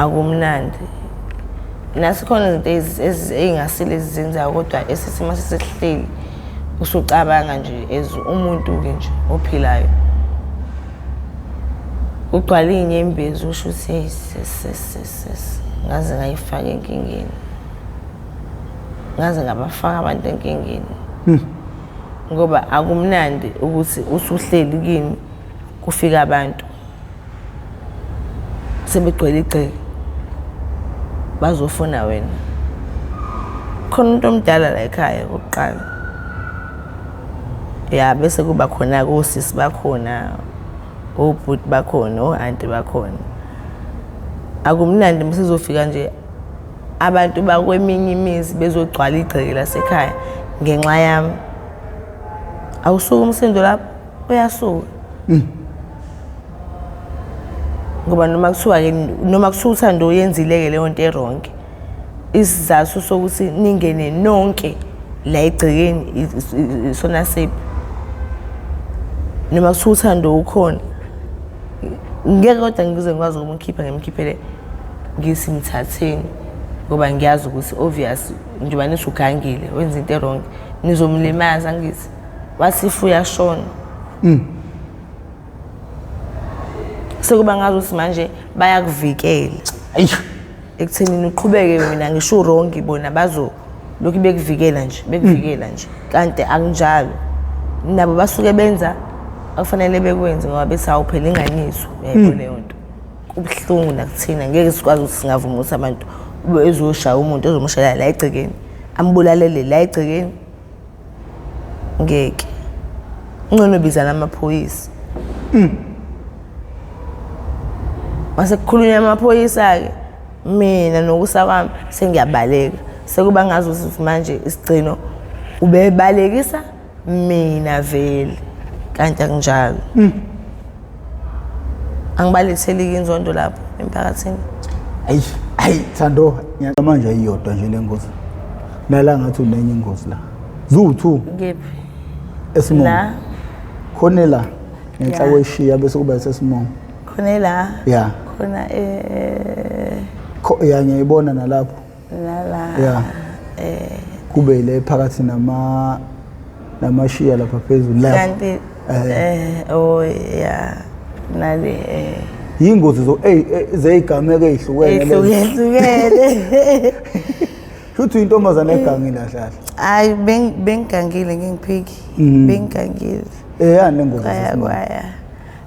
Akumnandi. Nasikhona izinto ey'ngasile ezizenzayo kodwa esithi uma sesihleli usucabanga nje as umuntu-ke nje ophilayo. Kugcwala iy'nyembezi usho ukuthi hey sis sis sis sis ngaze ngayifaka enkingeni. Ngaze ngabafaka abantu enkingeni. Ngoba akumnandi ukuthi usuhleli kini kufika abantu sebegcwele igceke bazofuna wena. Khona umuntu omdala la ekhaya kokuqala. Ya bese kuba khona-ke osisi bakhona, obhuti bakhona, o-anti bakhona. Akumnandi masizofika nje abantu bakweminye imizi bezogcwala igceke lasekhaya ngenxa yami. Awusuki umsindo lapho, uyasuka. Ngoba noma kuthiwa-ke noma kuthiwa uThando uyenzile-ke leyo nto e-wrong, isizathu sokuthi ningene nonke la egcekeni isona siphi? Noma kuthiwa uThando ukhona, ngeke kodwa ngize ngikwazi ukumkhipha ngimkhiphele ngithi mthatheni ngoba ngiyazi ukuthi obvious njengoba nithi ugangile wenza into e-wrong nizomlimaza angithi wathi if uyashona. Sekuba ngazi ukuthi manje bayakuvikela ekuthenini uqhubeke wena ngisho urongi bona bazo lokhu bekuvikela nje bekuvikela nje kanti akunjalo. Nabo basuke benza akufanele bekwenze ngoba bethi hawu phela inganiso uyayibona leyo nto. Kubuhlungu nakuthina ngeke sikwazi ukuthi singavuma ukuthi abantu ezoshaya umuntu ezomshaya la egcekeni ambulalele la egcekeni. Ngeke. Ngcono biza namaphoyisa. Mase kukhulunywa amaphoyisa-ke mina nokusa kwami sengiyabaleka. Sekuba ngazi ukuthi manje isigcino ubebalekisa mina vele kanti akunjalo. Angibaletheli-ke inzondo lapho emphakathini. Ayi, ayi Thando, ngiyacabanga manje ayiyodwa nje le ngozi. Nala ngathi unenye ingozi la. Ziwu-2. Kephi? Esimongo. La. Khona la ngenhla Ya. kweshiya bese kuba sesimongo. Khona la. Ya. Khona eh Ya ngiyayibona nalapho. Nala. Ya. Kube le phakathi namashiya lapha phezulu la. Kanti oh ya nale Yingozi zo zeyigameko ezihlukene lezi. Ehlukehlukene. Shuthi intombazane egangile kahle kahle. Hayi bengigangile ngingiphiki. Bengigangile. Yani lengozi Kwaya sesimongo. kwaya.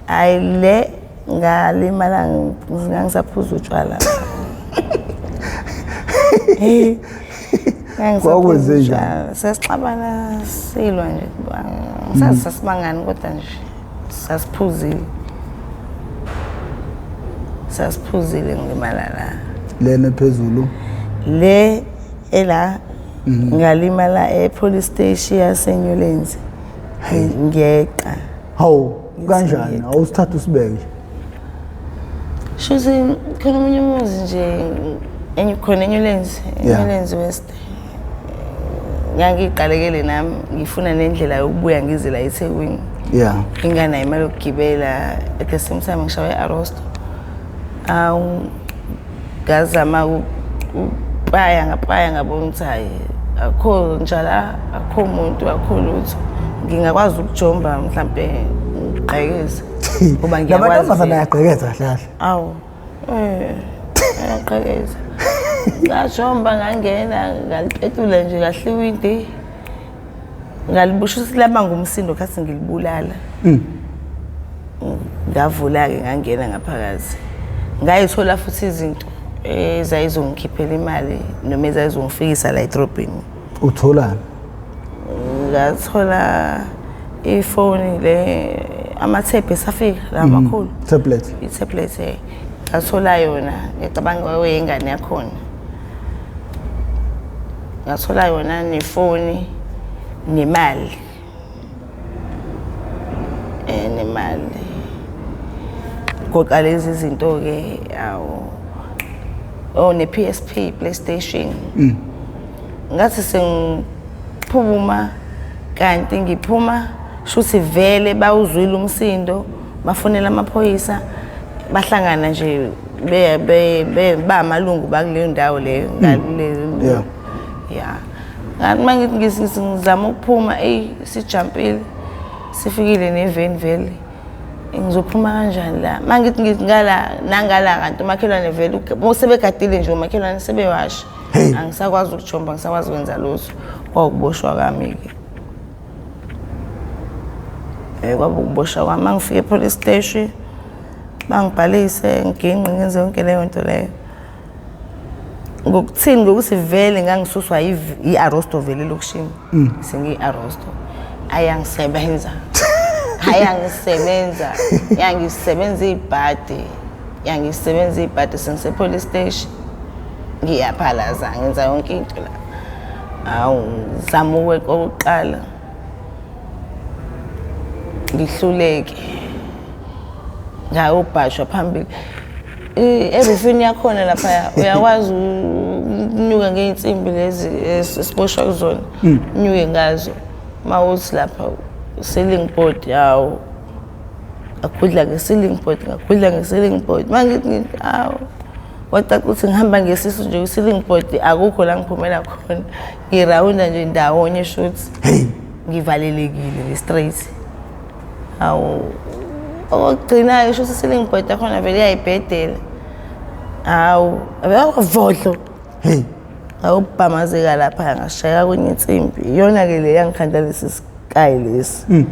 Hayi le ngalimala ngangisaphuza utshwala. Hey. Kwakwenze njani? Sesixabana silwa nje. Ngisazi sasibangani kodwa nje sasiphuzile. Sasiphuzile ngilimala la. Lena phezulu. Le ela ngalimala e-police station yaseNewlands. Ngiyeqa. Hawu kanjani? Awusithatha usibeke. Shuthi khona omunye umuzi nje enye khona eNewlands, eNewlands West. Ngangiqalekele nami ngifuna nendlela yokubuya ngize la eThekwini. Inganayo imali yokugibela at the same time ngishawe i-Arosto. Awu ngazama ukupaya ngapaya ngabona ukuthi hayi akho njala akho umuntu akho lutho. Ngingakwazi ukujomba mhlambe ngigqekeze. Ngoba ngiyakwazi. Lamantombazane ayagqekeza kahle kahle. Awu. Ayagqekeza. Ngajomba ngangena ngalipetula nje kahle iwindi. Ngalibusha ukuthi laba ngumsindo khathi ngilibulala. Ngavula-ke ngangena ngaphakathi. Ngayithola futhi izinto ezayizongikhiphela imali noma ezayizongifikisa la edrobheni. Utholani? Ngathola ifoni le amathebhu esafika la amakhulu. Tablet. I-tablet eh. Ngathola yona ngicabanga kwakuyingane yakhona. Ngathola yona nefoni nemali. Nemali. Goqa lezi zinto ke awu. Oh ne PSP PlayStation. Ngathi sengiphuma kanti ngiphuma shuthi vele bawuzwile umsindo bafonela amaphoyisa bahlangana nje Be ba amalungu bakuleyo ndawo leyo ngale. Yeah. Ngathi mangithi ngizama ukuphuma, ey, sijumpile. Sifikile neveni vele. Ngizophuma kanjani la? Mangithi ngithi ngala nangala, kanti umakhelwane vele sebegadile nje, umakhelwane sebewasha. Angisakwazi ukujomba, angisakwazi ukwenza lutho. Kwakuboshwa kwami-ke. Kwaba ukuboshwa kwami. Mangifika e-police station, bangibhalise, ngiginqe, ngenze yonke leyo nto leyo. Ngokuthini? Ngokuthi vele ngangisuswa i-arosto vele elokishini. Sengiyi-arosto. Ayangisebenza. Ayangisebenza. Yangisebenza ibhadi. Yangisebenza ibhadi sengise-police station. Ngiyaphalaza, ngenza yonke into la. Hawu, ngizama ukweqa okokuqala. Ngihluleke. Ngayobhashwa phambili. Erufini yakhona lapha uyakwazi ukunyuka ngey'nsimbi lezi esiboshwa kuzona. Unyuke ngazo. Mawuthi lapha ceiling board, yawo. Ngagudla nge-ceiling board, ngagudla nge-ceiling board. Mangithi ngithi awu. Kwacaca ukuthi ngihamba ngesisu nje kwi-ceiling board, akukho la ngiphumela khona. Ngirawunda nje ndawonye shuthi. Ngivalelekile nge-straight. Hawu, okugcinayo shuthi i-ceiling board yakhona vele iyayibhedela. Hawu, vodlo. Hey. Ngayobhamazeka lapha, ngashayeka kwenye insimbi. Iyona-ke le yangikhanda lesi sikayi lesi.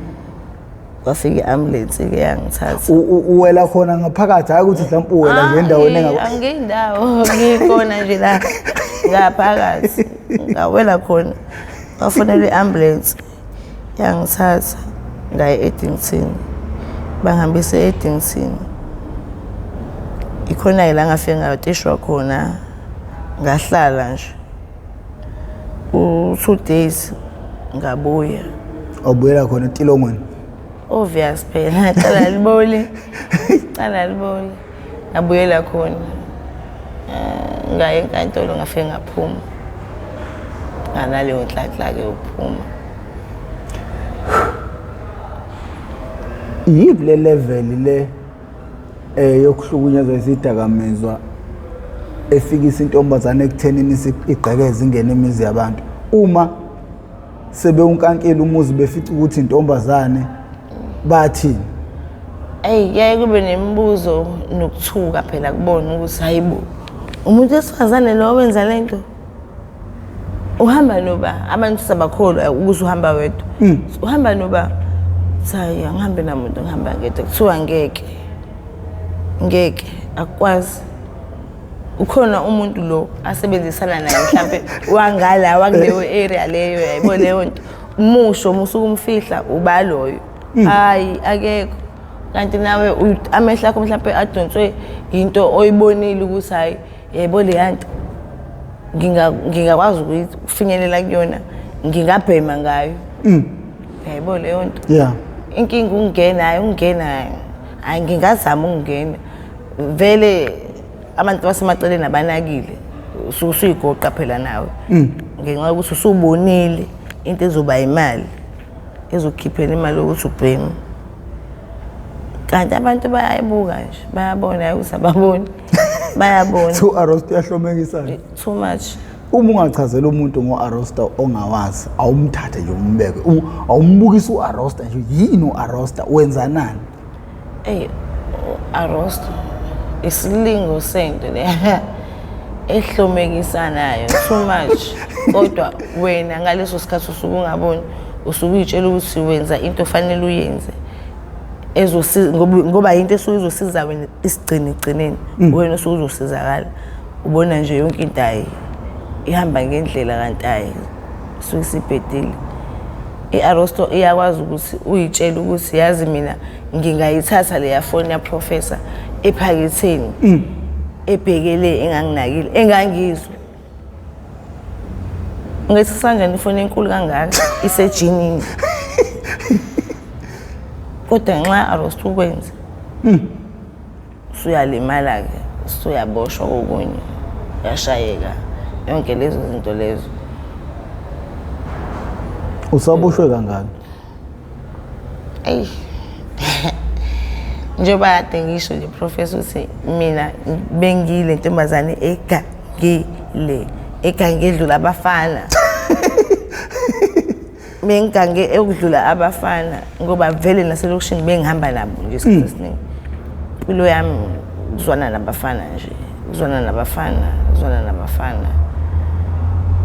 Kwafika i-ambulance-ke yangithatha. Uwela khona ngaphakathi, hayi ukuthi mhlawumbe uwela nje endaweni engakho. Angiyindawo, ngikhona nje la ngaphakathi. Ngawela khona. Kwafonelwa i-ambulance yangithatha ngaya e-Addington. Bangihambisa e-Addington. Ikhona-ke la ngafike ngayotishwa khona, ngahlala nje u-2 days, ngabuya. Awubuyela khona etilongweni? Obvious phela, cala liboli. Cala liboli. Ngabuyela khona. Ngaya enkantolo, ngafike ngaphuma. Nganaleyo nhlanhla-ke yokuphuma. Yiphi le level le yokuhlukunyezwa isidakamizwa efikisa intombazane ekuthenini igqekeze ingene imizi yabantu, uma sebewunkankile umuzi befica ukuthi intombazane, bathini? Eyi, yaye kube nemibuzo nokuthuka phela kubona ukuthi hayibo, umuntu wesifazane lo wenza le nto, uhamba noba? Abantu sabakholwa ukuthi uhamba wedwa. Uhamba noba? Hayi, angihambe namuntu, ngihamba ngedwa. Kuthiwa ngeke, ngeke, akukwazi, ukhona umuntu lo asebenzisana naye, mhlampe wangala wakuleyo area leyo, yayibo leyo nto. Musho musuke umfihla uba loyo. Hayi, akekho. Kanti nawe amehlo akho mhlampe adonswe into oyibonile ukuthi hayi, yebo, leya nto ngingakwazi ukufinyelela kuyona, ngingabhema ngayo, yayibona leyo nto. Inkinga ukungena, hayi, ukungena, hayi, ngingazama ukungena vele, abantu basemaceleni abanakile, usuke usuyigoqa phela nawe ngenxa yokuthi usubonile into ezoba imali, ezokukhiphela imali yokuthi ubheme. Kanti abantu bayayibuka nje, bayabona, hayi ukuthi ababoni, bayabona. So Arosta uyahlomekisana. Too much. Uma ungachazela umuntu ngo-Arosta ongawazi, awumthathe nje umbeke, awumbukise u-Arosta nje, yini u-Arosta, wenzanani? Eyi, Arosto isilingo sento le ehlomekisanayo too much, kodwa wena ngaleso sikhathi usuke ungaboni, usuke uyitshela ukuthi wenza into ofanele uyenze ezosiza, ngoba into esuke izosiza wena isigcine egcineni, wena usuke uzosizakala. Ubona nje yonke into, ayi, ihamba ngendlela, kanti ayi, suke isibhedile. I-Arosto iyakwazi ukuthi uyitshele ukuthi yazi mina ngingayithatha leya foni yaprofessor ephaketheni ebhekele enganginakile, engangizwa. Ungathi kanjani ifoni enkulu kangaka isejinini? Kodwa nxa Arosto ukwenza, usuyalimala-ke, usuyaboshwa kokunye, uyashayeka, yonke lezo zinto lezo. Usaboshwe kangaki? Eyi, Njengoba kade ngisho nje professor ukuthi mina bengile ntombazane egangile, egange edlula abafana. Bengigange ekudlula abafana ngoba vele naselokishini bengihamba nabo nje isikhathi esiningi. Impilo yami kuzwana nabafana nje, kuzwana nabafana, kuzwana nabafana.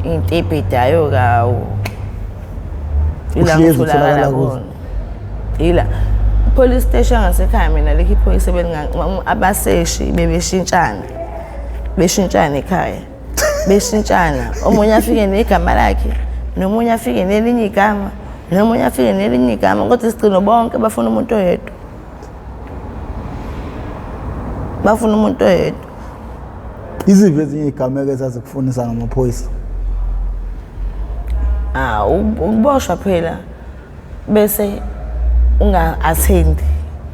Into ebhedayo kawo. Ila Uhlezi ngitholakala utholakala kuzo. khona. Ila police station ngasekhaya mina lekho iphoyisa abaseshi bebeshintshana. Beshintshana ekhaya. Beshintshana. Omunye afike negama lakhe, nomunye afike nelinye igama, nomunye afike nelinye igama, kodwa isigcino bonke bafuna umuntu oyedwa. Bafuna umuntu oyedwa. Iziphi ezinye izigameko ezazikufunisa ngamaphoyisa? Ah, ukuboshwa phela bese unga-attendi.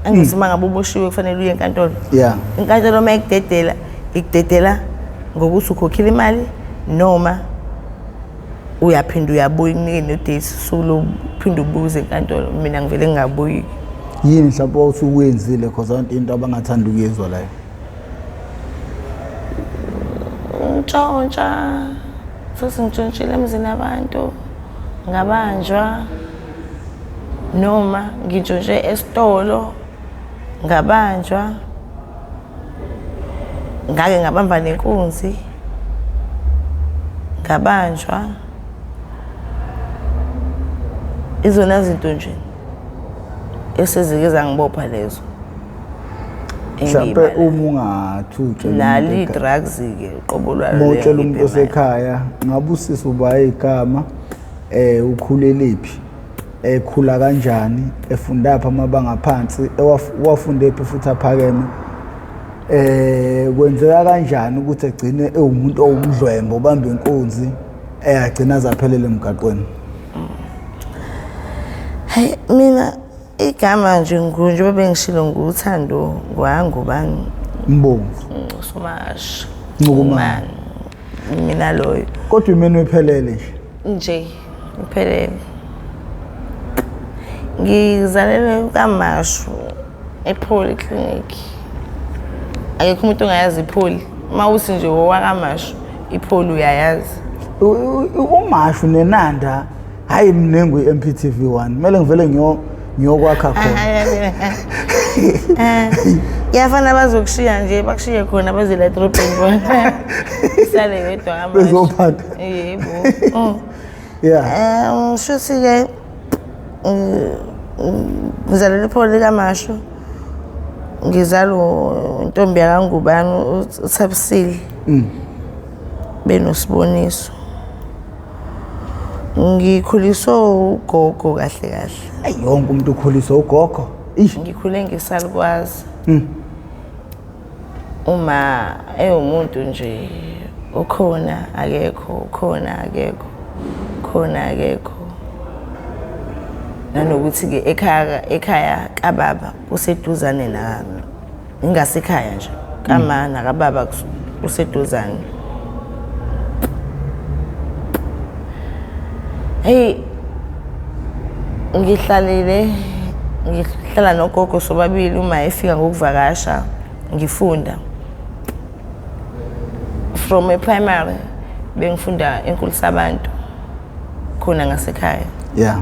Angithi uma ngabe uboshiwe kufanele uye enkantolo. Yeah. Inkantolo uma ikudedela, ikudedela ngokuthi ukhokhile imali noma uyaphinda uyabuya ikunike no-date usuku lokuphinde ubuze enkantolo. Mina ngivele ngingabuyi. Yini mhlawumbe owawusukwenzile cause abantu into abangathanda ukuyizwa leyo? Ngitshontsha, futhi ngitshontshile emzini abantu, ngabanjwa, noma ngintshontshe esitolo, ngabanjwa, ngake ngabamba nenkunzi, ngabanjwa. Izona zinto nje esezike zangibopha lezo. Mhlawumbe Engiyibalayo. uma ungathi utshela Nali umuntu ekhaya- drugs-ke uqobo lwayo uma leyo utshela umuntu ngibhemayo. osekhaya ngabe usisi uba igama ukhulelephi, ekhula kanjani, efundaphi amabanga aphansi, wafundephi futhi aphakeme, kwenzeka kanjani ukuthi egcine ewumuntu owumdlwembe obamba inkunzi agcina azaphelele emgaqweni? Hayi mina igama nje njengoba bengishilo nguThando ngwangubani Mbomvu Somash Ncukumane. Mina loyo Kodwa imini iphelele nje. Nje iphelele. Ngizalelwe KwaMashu ePolyclinic. Akekho umuntu ongayazi iPoly. Uma uthi nje owakaMashu iPoly uyayazi. UMashu neNanda hayi mningi i-MPTV 1. Kumele ngivele ngiyokwakha khona. Kuyafana bazokushiya nje, bakushiye khona baze la edrobheni bona. Sale wedwa KaMashu. Bezophatha. Yebo. Yeah. Shuthi-ke ngizalelwe ePoly KaMashu. Ngizalwa intombi yakaNgubane uThabisile. Benosiboniso. Ngikhuliswe ugogo kahle kahle. Ayi yonke umuntu ukhuliswe ugogo. Eish. Ngikhule ngisalukwazi. Uma ewumuntu nje ukhona akekho, ukhona akekho, khona akekho. Nanokuthi-ke ekhaya kababa kuseduzane nami. Ingasekhaya nje, kama nakababa kuseduzane. Hey, ngihlalile, ngihlala nogogo sobabili uma efika ngokuvakasha, ngifunda. From a primary bengifunda eNkulusabantu khona ngasekhaya. Yeah.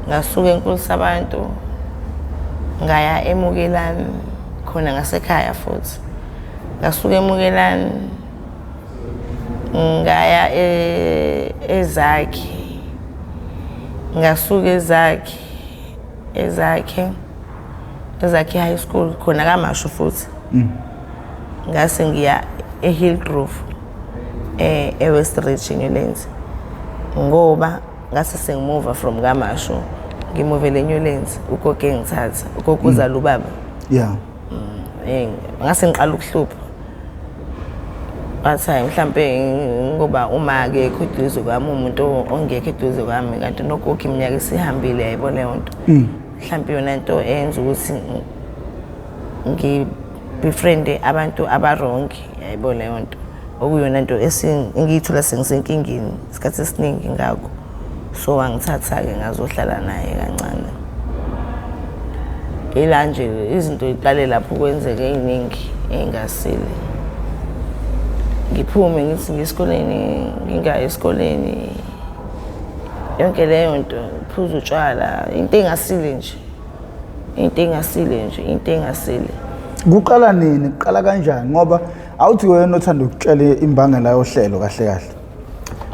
Ngasuka eNkulusabantu ngaya eMukelani khona ngasekhaya futhi. Ngasuka eMukelani ngaya eZakhi. Ngasuka eZakhi High School khona KaMashu futhi. Ngase ngiya eHillgrove eWest Ridge Newlands. Ngoba ngase sengimuva from KaMashu ngimuvele eNewlands ugogo engithatha, ugogo uzala ubaba. Yeah. Ngase ngiqala ukuhlupha. Wathi hayi mhlambe ngoba uma akekho eduze kwami umuntu ongekho eduze kwami kanti nogogo iminyaka isihambile yayibona leyo nto. Mhlambe yona into eyenza ukuthi ngibefriende abantu abarongi yayibona leyo nto. Okuyona nto engiyithola sengisenkingeni isikhathi esiningi ngakho. So wangithatha-ke ngazohlala naye kancane. Ila nje izinto iqale lapho kwenzeke ey'ningi ey'ngasile. Ngiphume ngithi ngesikoleni, ngingayi esikoleni. Yonke leyo nto, phuza utshwala, into engasile nje. Into engasile nje, into engasile. Kuqala nini? Kuqala kanjani? Ngoba awuthi wena othanda ukutshela imbangela yohlelo kahle kahle.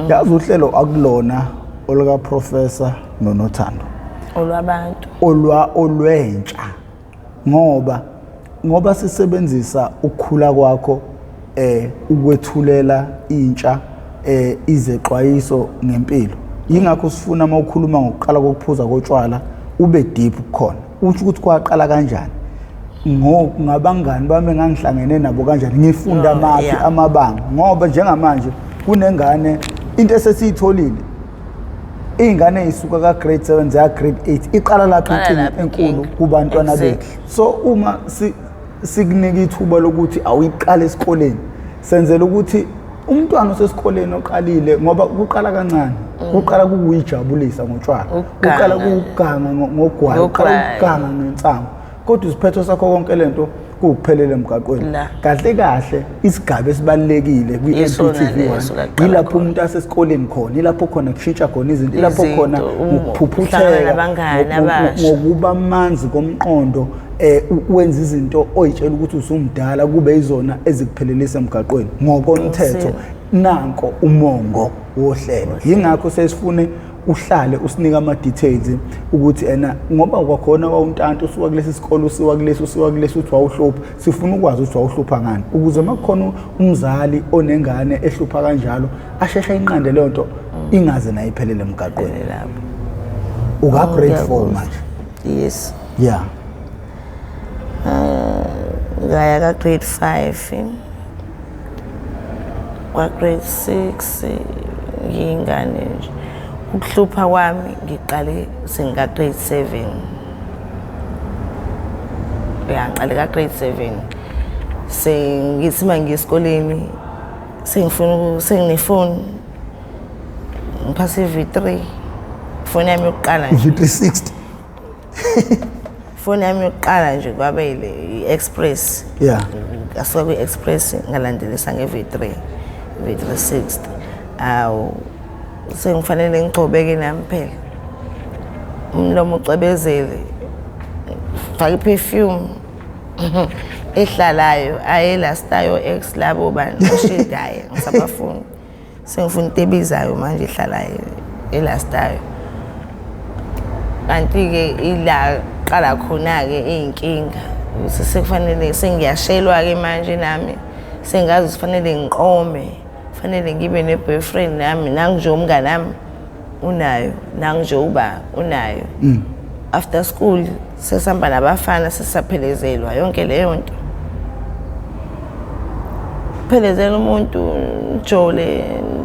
Yazi uhlelo akulona oluka Professor noNothando. Olwabantu. Olwentsha. Ngoba sisebenzisa ukukhula kwakho ukwethulela intsha izexwayiso ngempilo. Yingakho sifuna uma ukhuluma ngokuqala kokuphuza kotshwala ube deep kukhona. Usho ukuthi kwaqala kanjani? Ngabangani bami engangihlangene nabo kanjani, ngifunda maphi amabanga, ngoba njengamanje kunengane into esesiyitholile, iy'ngane ey'suka ka-grade 7 ziya grade 8, iqala lapho inkinga enkulu kubantwana bethu. So uma sikunika ithuba lokuthi awuyiqale esikoleni, senzela ukuthi umntwana osesikoleni oqalile, ngoba kuqala kancane, kuqala kukuyijabulisa ngotshwala, kuqala kukuganga ngogwayi, kuqala kukuganga ngensangu, kodwa isiphetho sakho konke lento kuwukuphelela emgaqweni. Kahle kahle isigaba esibalulekile kwi-NPTV 1 yilapho umuntu asesikoleni khona, ilapho khona kushintsha khona izinto, ilapho khona ukuphuphutheka ngokuba manzi komqondo, wenza izinto oyitshela ukuthi usumdala kube izona ezikuphelelisa emgaqweni ngokomthetho. Nanko umongo wohlelo. Yingakho sesifune uhlale usinika ama details ukuthi ena, ngoba kwakhona wawuntanto usuka kulesi sikole usiwa kulesi usiwa kulesi, uthi wawuhlupha, sifuna ukwazi ukuthi wawuhlupha ngani, ukuze makukhona umzali onengane ehlupha kanjalo asheshe inqande leyo nto ingaze nayo iphelele emgaqweni. Uka grade 4 manje? Yes. Yeah. Ngaya ka grade 5 kwa grade 6 ngiyingane nje. Ukuhlupha kwami ngiqale senga grade 7. Ya, ngiqale ka grade 7. Sengithi mangiye esikoleni sengifuna senginefoni, ngiphase V3, ifoni yami yokuqala nje. V360. Ifoni yami yokuqala nje kwabe ile i-Express. Yeah. Ngasuka kwi-Express ngalandelisa nge-V3, V360. Awu, sengifanele ngigcobeke nami phela. Umlomo ucwebezele. Faka i-perfume ehlalayo, ayelastayo ex labo bantu oshidayo ngisabafuni. Sengifuna into ebizayo manje ehlalayo elastayo. Kanti-ke ila qala khona-ke iy'nkinga ukuthi sekufanele sengiyashelwa-ke manje nami, sengazi kufanele ngiqome, kufanele ngibe ne-boyfriend nami, nangu nje umngani wami unayo, nangu nje uba unayo. After school sesihamba nabafana, sesaphelezelwa yonke leyo nto. Phelezela umuntu, jole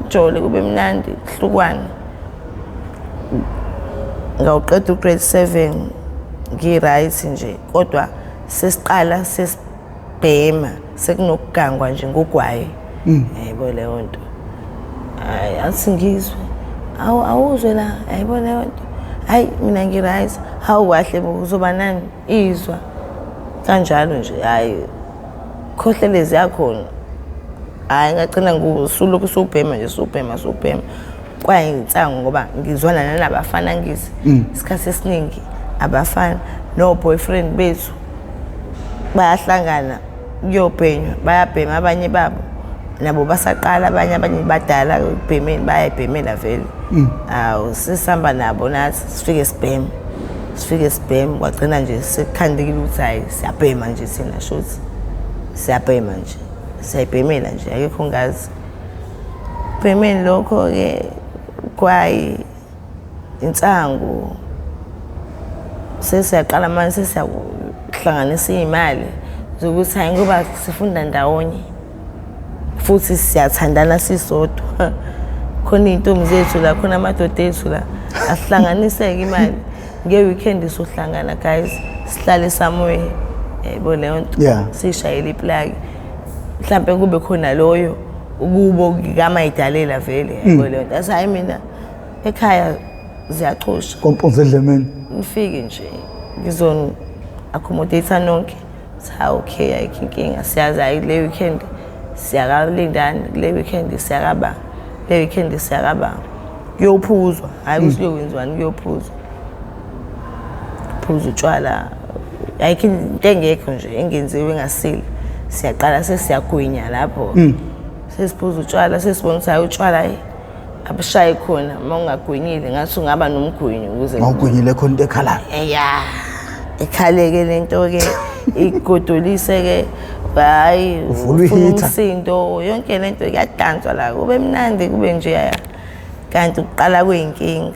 jole kube mnandi, kuhlukwane. Ngawuqeda u-grade 7 ngi-right nje, kodwa sesiqala sesibhema, sekunokugangwa nje ngogwayi. Yayibona leyo nto. Hayi, athi ngizwe. Awu, awuzwe la, yayibona leyo nto. Hayi, mina ngi-right. Hawu kahle bo, uzoba nani? Izwa. Kanjalo nje, hayi. Khohlelezi yakhona. Hayi, ngagcina ngusulokhu usubhema nje, usubhema, usubhema. Kwayinsangu ngoba ngizwana nalabafana ngithi isikhathi esiningi abafana no boyfriend bethu bayahlangana kuyobhenywa, bayabhema abanye babo nabo basaqala, abanye badala ekubhemeni, bayayibhemela vele. Awu, sisihamba nabo nathi sifike sibheme, sifike sibheme, kwagcina nje sekukhandekile ukuthi hayi siyabhema nje thina, shuthi siyabhema nje, siyayibhemela nje, akekho ongazi. Bhemeni lokho-ke kwayi insangu, sesiyaqala manje sesiyakuhlanganisa iy'mali zokuthi hhayi ngoba sifunda ndawonye futhi siyathandana sisodwa, khona iy'ntombi zethu la, khona amadoda ethu la, asihlanganiseke imali nge-weekend sohlangana guys, sihlale somewhere, yayibona leyo nto, siyishayele iplaki, mhlampe kube khona loyo kubo kamayidalela vele, yayibona leyo nto. Athi hhayi mina ekhaya ziyachosha Kompunzi edlemeni. Ngifike nje ngizon Accommodate nonke. Cha, okay, ayikho inkinga, siyazi, hayi, kule weekend siyakalindani, kule weekend siyakaba, kule weekend siyakaba, kuyophuzwa, hhayi ukuthi kuyokwenziwani, kuyophuzwa, phuza utshwala, ayikho into engekho nje engenziwe engasile. Siyaqala sesiyagwinya lapho, sesiphuza utshwala, sesibona ukuthi hayi, utshwala, hayi, abushayi khona. Uma ungagwinyile ngathi ungaba nomgwinyo ukuze Mawugwinyile khona into ekhalayo. Eya, ikhaleke lento-ke, igodolise-ke, hhayi. Uvula ufuna i-heater. Umsindo, yonke lento, kuyadanswa la, kube mnandi, kube nje, kanti ukuqala kwey'nkinga.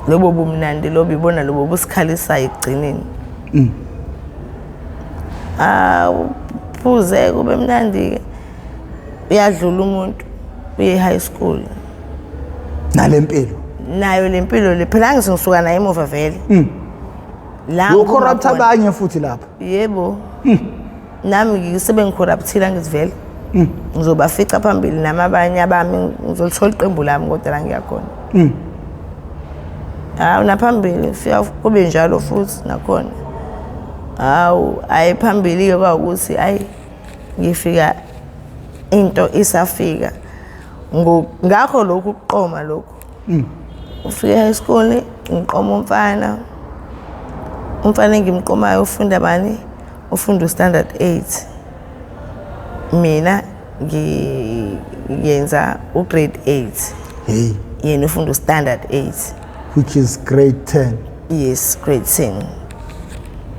Lobo bumnandi lobo ibona lobo busikhalisayo ekugcineni. Ah, uphuze kube mnandi-ke, uyadlula umuntu, uye high school. Nalempilo. Nayo le mpilo le phela, angithi ngisuka nayo emuva vele la ngiphuma Ucorrupt khona. Abanye futhi lapha. Yebo, nami ngisebe ngicorruptile, angithi vele ngizobafica phambili nami abanye abami, ngizolithola iqembu lami, kodwa la ngiyakhona, hawu, naphambili fika kube njalo futhi nakhona. Hawu, hayi, phambili-ke kwawukuthi hayi, ngifika into isafika. Ngakho lokhu ukuqoma lokhu, ufike high school, ngiqoma umfana. Umfana engimqomayo ufunda bani? Ufunda u-standard 8, mina ngiyenza u-grade 8. Hey. Yena ufunda u-standard 8. Which is grade 10. Yes, grade 10.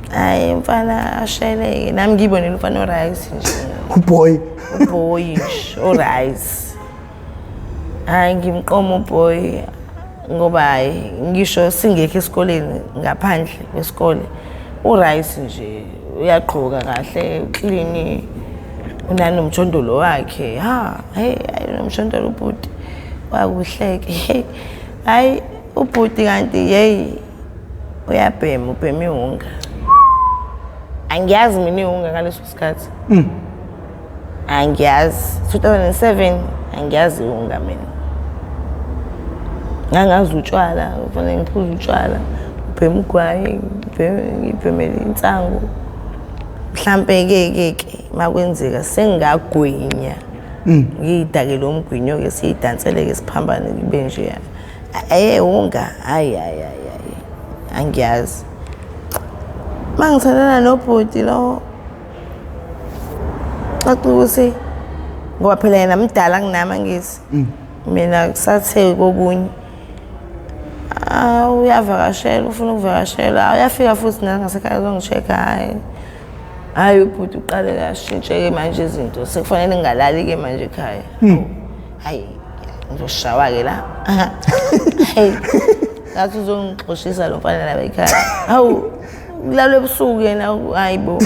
Hayi, mfana asheleke, nami ngiyibonele umfana o-right nje. Uboy. Uboy nje o-right. Hayi, ngimqoma uboy ngoba hayi, ngisho singekho esikoleni, ngaphandle kwesikole u-right nje, uyagqoka kahle, clean, unanomjondolo wakhe. Ha, hey, hayi, nomjondolo ubhuti wakuhleke. Hey, hayi, ubhuti kanti hey, uyabhema, ubhema iwunga. Angiyazi mina iwunga ngaleso sikhathi, angiyazi. 2007, angiyazi iwunga mina. Ngangazi utshwala, kufanele ngiphuze utshwala, ngibheme ugwayi, ngibhemele insangu mhlampe-ke ke ke makwenzeka sengingagwinya, ngiyidakele umgwinyo-ke, siyidanseleke, siphambane, kube nje. Aye, unga, hayi, hayi, hayi, hayi, angiyazi. Uma ngithandana nobhuti lo, caca ukuthi ngoba phela yena mdala kunami, angithi mina kusathe kokunye. Ah, uyavakashela, ufuna ukuvakashela, uyafika futhi nangasekhaya azongi-check-a. Hhayi, hhayi, ubhuti uqale ashintshe-ke manje izinto, sekufanele ngingalali-ke manje ekhaya. Hayi, ngizoshawa-ke la. Hey, ngathi uzongixoshisa lo mfana lapha ekhaya. Hawu, kulalwa ebusuku yena, hayi bo,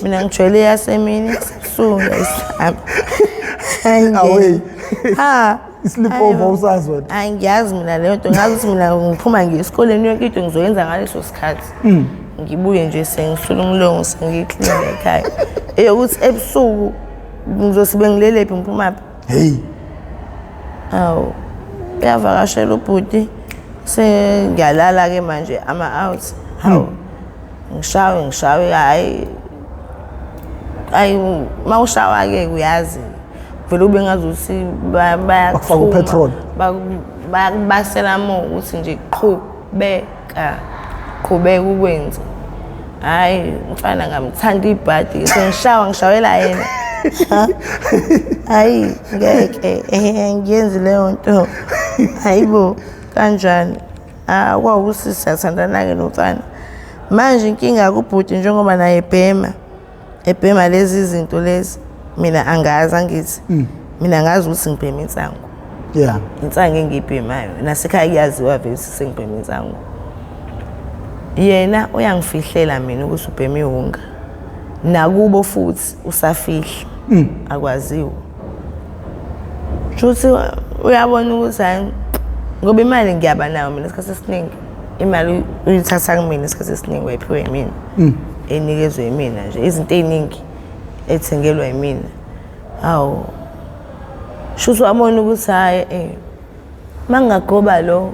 mina ngijwayele yasemini, ebusuku ngiyayisaba. Hayi, Away. Ha. I-sleepover usazi wena. Hayi, ngiyazi mina leyo nto, ngazi ukuthi mina ngiphuma ngiye esikoleni, yonke into ngizoyenza ngaleso sikhathi. Ngibuye nje sengisula umlomo, sengiyiklina ekhaya. Eyokuthi ebusuku ngizosibe ngilelephi, ngiphumaphi? Hey. Awu, uyavakashela ubhuti, sengiyalala-ke manje ama-out. Hawu, ngishawe, ngishawe, hhayi, hayi, uma ushawa-ke uyazi vele ube ngazuthi Bakufaka upetrol. Bayakubasela mo ukuthi nje qhubeka, qhubeka ukwenza. Hhayi, mfana ngamthanda ibhadi, sengishawa, ngishawela yena. Hayi, ngeke ngiyenzi leyo nto, hayi bo, kanjani? Ah, kwawukuthi siyathandana-ke nomfana. Manje inkinga kubhuti, njengoba naye ebhema, ebhema lezi zinto lezi, mina angazi, angithi mina ngazi ukuthi ngibhema insangu. Insangu engiyibhemayo, nasekhaya kuyaziwa vele ukuthi sengibhema insangu. Yena uyangifihlela mina ukuthi ubhema iwunga, nakubo futhi usafihla, akwaziwa. Shuthi uyabona ukuthi hayi, ngoba imali ngiyaba nayo mina isikhathi esiningi, imali uyithatha kumina isikhathi esiningi, wayiphiwe yimina, enikezwe yimina nje, izinto ey'ningi ethengelwa yimina. Hawu, shuthi wabona ukuthi hhayi, uma ngingagoba lo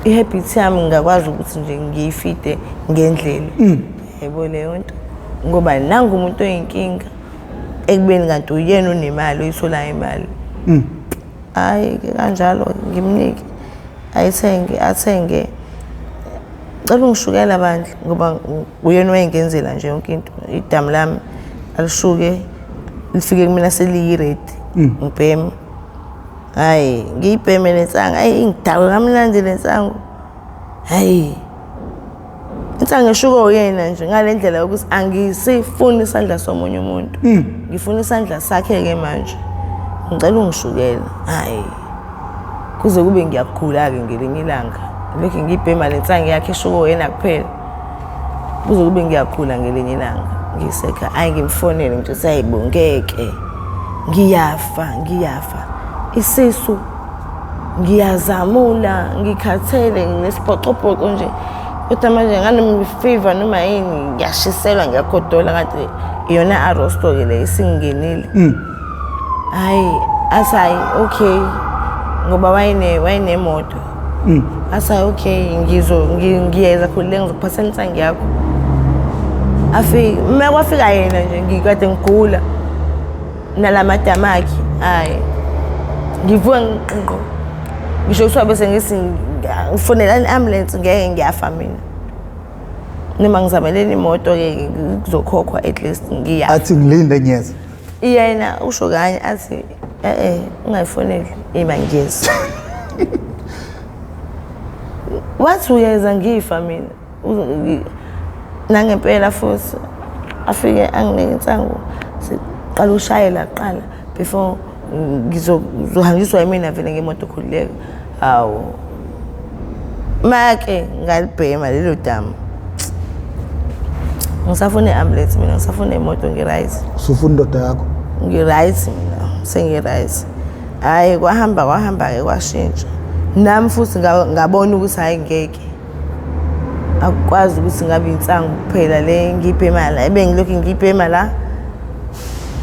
I-habit yami ngingakwazi ukuthi nje ngiyifide ngendlela. Yebo leyo nto. Ngoba nangu umuntu oyinkinga ekubeni kanti uyena onemali oyitholayo imali. Hhayi ke kanjalo ngimnike ayithenge athenge. Cela ungishukela bandla ngoba uyena owayengenzela nje yonke into. Idamu lami alishuke lifike kumina seliyi-ready ngibheme. Hhayi ngiyibheme le nsangu, hhayi ingidakwe kamnandi le nsangu. Hhayi insangu eshuka uyena nje ngale ndlela yokuthi angisifuni isandla somunye umuntu. Ngifuna isandla sakhe-ke manje. Ngicela ungishukele. Hhayi kuze kube ngiyagula-ke ngelinye ilanga. Lokhu ngiyibhema le nsangu yakhe eshuka uyena kuphela. Kuze kube ngiyagula ngelinye ilanga. Ngisekhaya, hhayi ngimfonele ngithi hayi bo ngeke. Ngiyafa, ngiyafa. Isisu ngiyazamula, ngikhathele, nginesibhoxobhoxo nje. Kodwa manje nganoma fever noma yini ngiyashiselwa ngiyagodola kanti iyona arosto-ke le isingingenile. Hhayi athi hhayi okay ngoba wayenemoto. Athi hhayi okay ngiyeza khulileka ngizokuphathela insangu yakho. Afike, uma kwafika yena nje ngikade ngigula nalamadama akhe, hhayi ngivuka ngiqinqo. Ngisho kuthiwa bese ngithi ngifonelani i-ambulance ngeke ngiyafa mina. Noma ngizameleni imoto-ke kuzokhokhwa at least ngiyafa. Athi ngilinde ngiyeza. Yena usho kanye athi eh ungayifoneli ima ngiyeza. Wathi uyeza ngifa mina. Nangempela futhi afike anginike insangu siqala ushayela kuqala before ngizohanjiswa yimina vele ngemoto khululeka. Hawu make ngalibhema lelo damu. Ngisafuna i-ambulance mina, ngisafuna imoto ngi-right. Usufuna indoda yakho? Ngi-right mina, sengi-right. Hhayi kwahamba kwahamba-ke kwashintsha. Nami futhi ngabona ukuthi hhayi ngeke. Akukwazi ukuthi ngabe insangu kuphela le ngiyibhema la, ebengilokhu ngiyibhema la.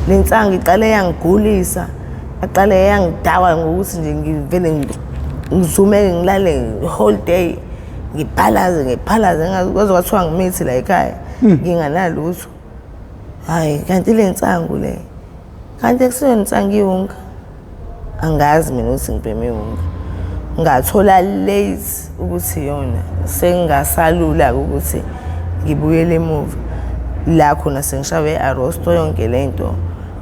Le nsangu iqale yangigulisa, yaqale yangidawa ngokuthi nje ngivele ngizumeke ngilale whole day. Ngiphalaze ngiphalaze kwaze kwathiwa ngimithi la ekhaya nginganalutho. Hhayi kanti le nsangu le, kanti akusiyona insangu iwunga. Angazi mina ukuthi ngibheme iwunga. Ngathola late ukuthi iyona, sengingasalula-ke ukuthi ngibuyele emuva. La khona sengishawe i-arosto yonke le nto.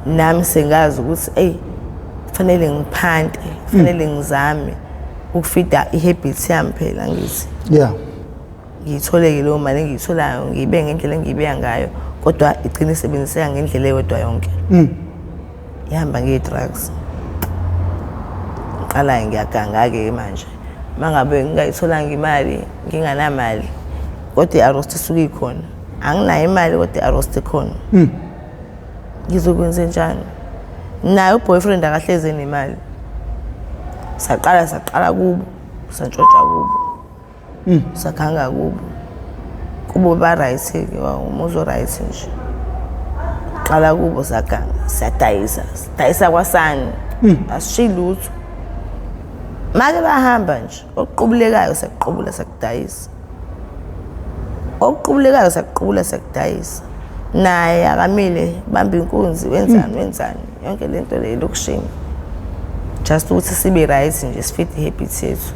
Nami sengazi ukuthi eyi kufanele ngiphante, kufanele ngizame ukufida i-habit yami phela ngithi. Yeah. Ngiyitholeke leyo mali engiyitholayo ngiyibeke ngendlela engiyibeka ngayo kodwa igcine isebenziseka ngendlela eyodwa yonke. Ihamba nge-drugs. Ngiqala ngiyaganga-ke manje. Uma ngabe ngingayitholanga imali, nginganamali, kodwa i-arosto isuke ikhona. Anginayo imali kodwa i-arosto ikhona. Ngizokwenze njani? Naye u-boyfriend akahlezi enemali. Saqala saqala kubo, santshontsha kubo. Saganga kubo. Kubo ba-right-ke, umuzi o-right nje. Qala kubo saganga, siyadayisa, sidayisa kwasani. Asishiyi lutho. Make bahamba nje, okuqubulekayo siyakuqubula siyakudayisa. Okuqubulekayo siyakuqubula siyakudayisa. Naye akamile, bamba inkunzi, wenzani wenzani. Yonke le nto le elokishini. Just ukuthi sibe right nje sifide i-habit yethu.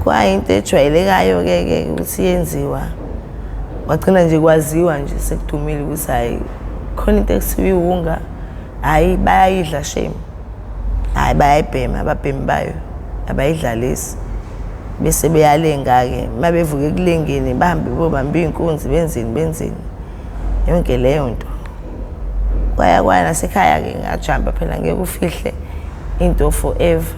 Kwayinto ejwayelekayo-ke ke ukuthi yenziwa. Kwagcina nje kwaziwa nje sekudumile ukuthi hhayi khona into ekuthiwa iwunga, hhayi bayayidla shame. Hhayi bayayibhema ababhemi bayo, abayidlalisi. Bese beyalenga-ke, uma bevuka ekulengeni bahambe beyobamba iy'nkunzi benzeni benzeni. Yonke leyo nto. Kwaya kwaya nasekhaya-ke ngajamba phela ngeke ufihle into forever.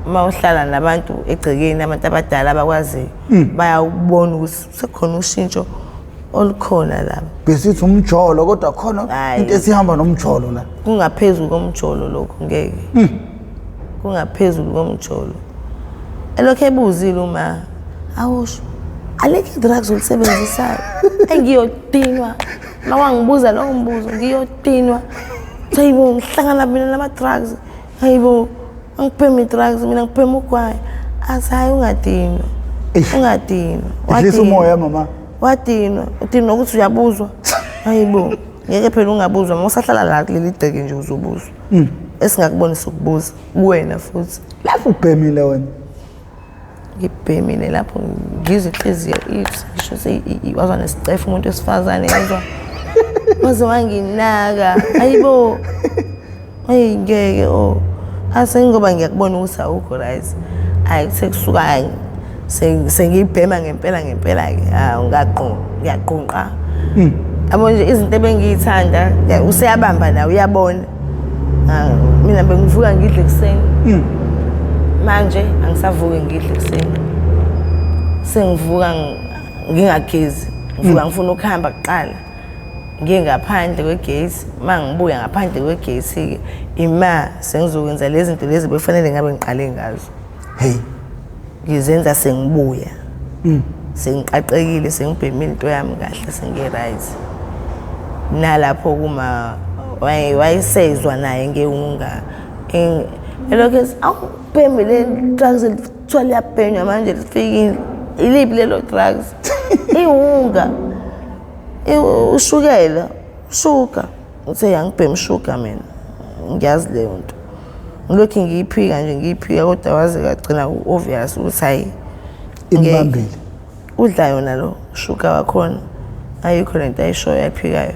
Uma uhlala nabantu egcekeni abantu abadala abakwaziyo bayawubona ukuthi sekukhona ushintsho olukhona la. Besithi umjolo kodwa khona Hhayi. into esihamba nomjolo la. Kungaphezulu komjolo lokhu ngeke. Kungaphezulu komjolo. Elokhu ebuzile uma awusho alikho i-drugs olisebenzisayo. Engiyodinwa. Uma wangibuza lowo mbuzo ngiyodinwa. Hayibo ngihlangana mina nama-drugs. Hayibo angibhemi i-drugs mina ngibhema ugwayi. Athi hayi ungadinwa. Ungadinwa. Ehlisa umoya mama. Wadinwa, udinwa ukuthi uyabuzwa. Hayibo, ngeke phela ungabuzwa uma usahlala la kuleli gceke nje uzobuzwa. Esingakubonisa ukubuza kuwena futhi. Lapho ubhemile wena. Ngibhemile lapho ngizwe inhliziyo ithi ngisho wazwa nesicefe umuntu wesifazane yezwa. Waze wanginaka. Hayibo. Hayi ngeke oh. Ase ngoba ngiyakubona ukuthi awukho right. Hayi kuthe kusuka sengiyibhema ngempela ngempela-ke hawu ngiyaqunqa. Yabo nje izinto ebengiyithanda useyabamba nawe uyabona. Mina bengivuka ngidle ekuseni. Manje angisavuki ngidle ekuseni. Sengivuka ngingagezi. Ngivuka ngifuna ukuhamba kuqala. Ngiye ngaphandle kwegate, uma ngibuya ngaphandle kwegate-ke ima sengizokwenza lezi zinto lezi bekufanele ngabe ngiqale ngazo. Hey. Ngizenza sengibuya. Sengiqaqekile, sengibhemile into yami kahle, sengi-right. Nalapho kuma wayesezwa naye ngewunga. Elokhu ethi awubhemi le drugs kuthiwa liyabhenywa manje lifikile. Iliphi lelo drugs? Iwunga. Ushukela, shuga. Uthe angibhemi shuga mina. Ngiyazi leyo nto. Ngilokhu ngiyiphika nje ngiyiphika kodwa waze kagcina ku-obvious ukuthi hhayi. Imbambile. Udla yona lo shuga wakhona. Ayikho lento ayishoyo ayiphikayo.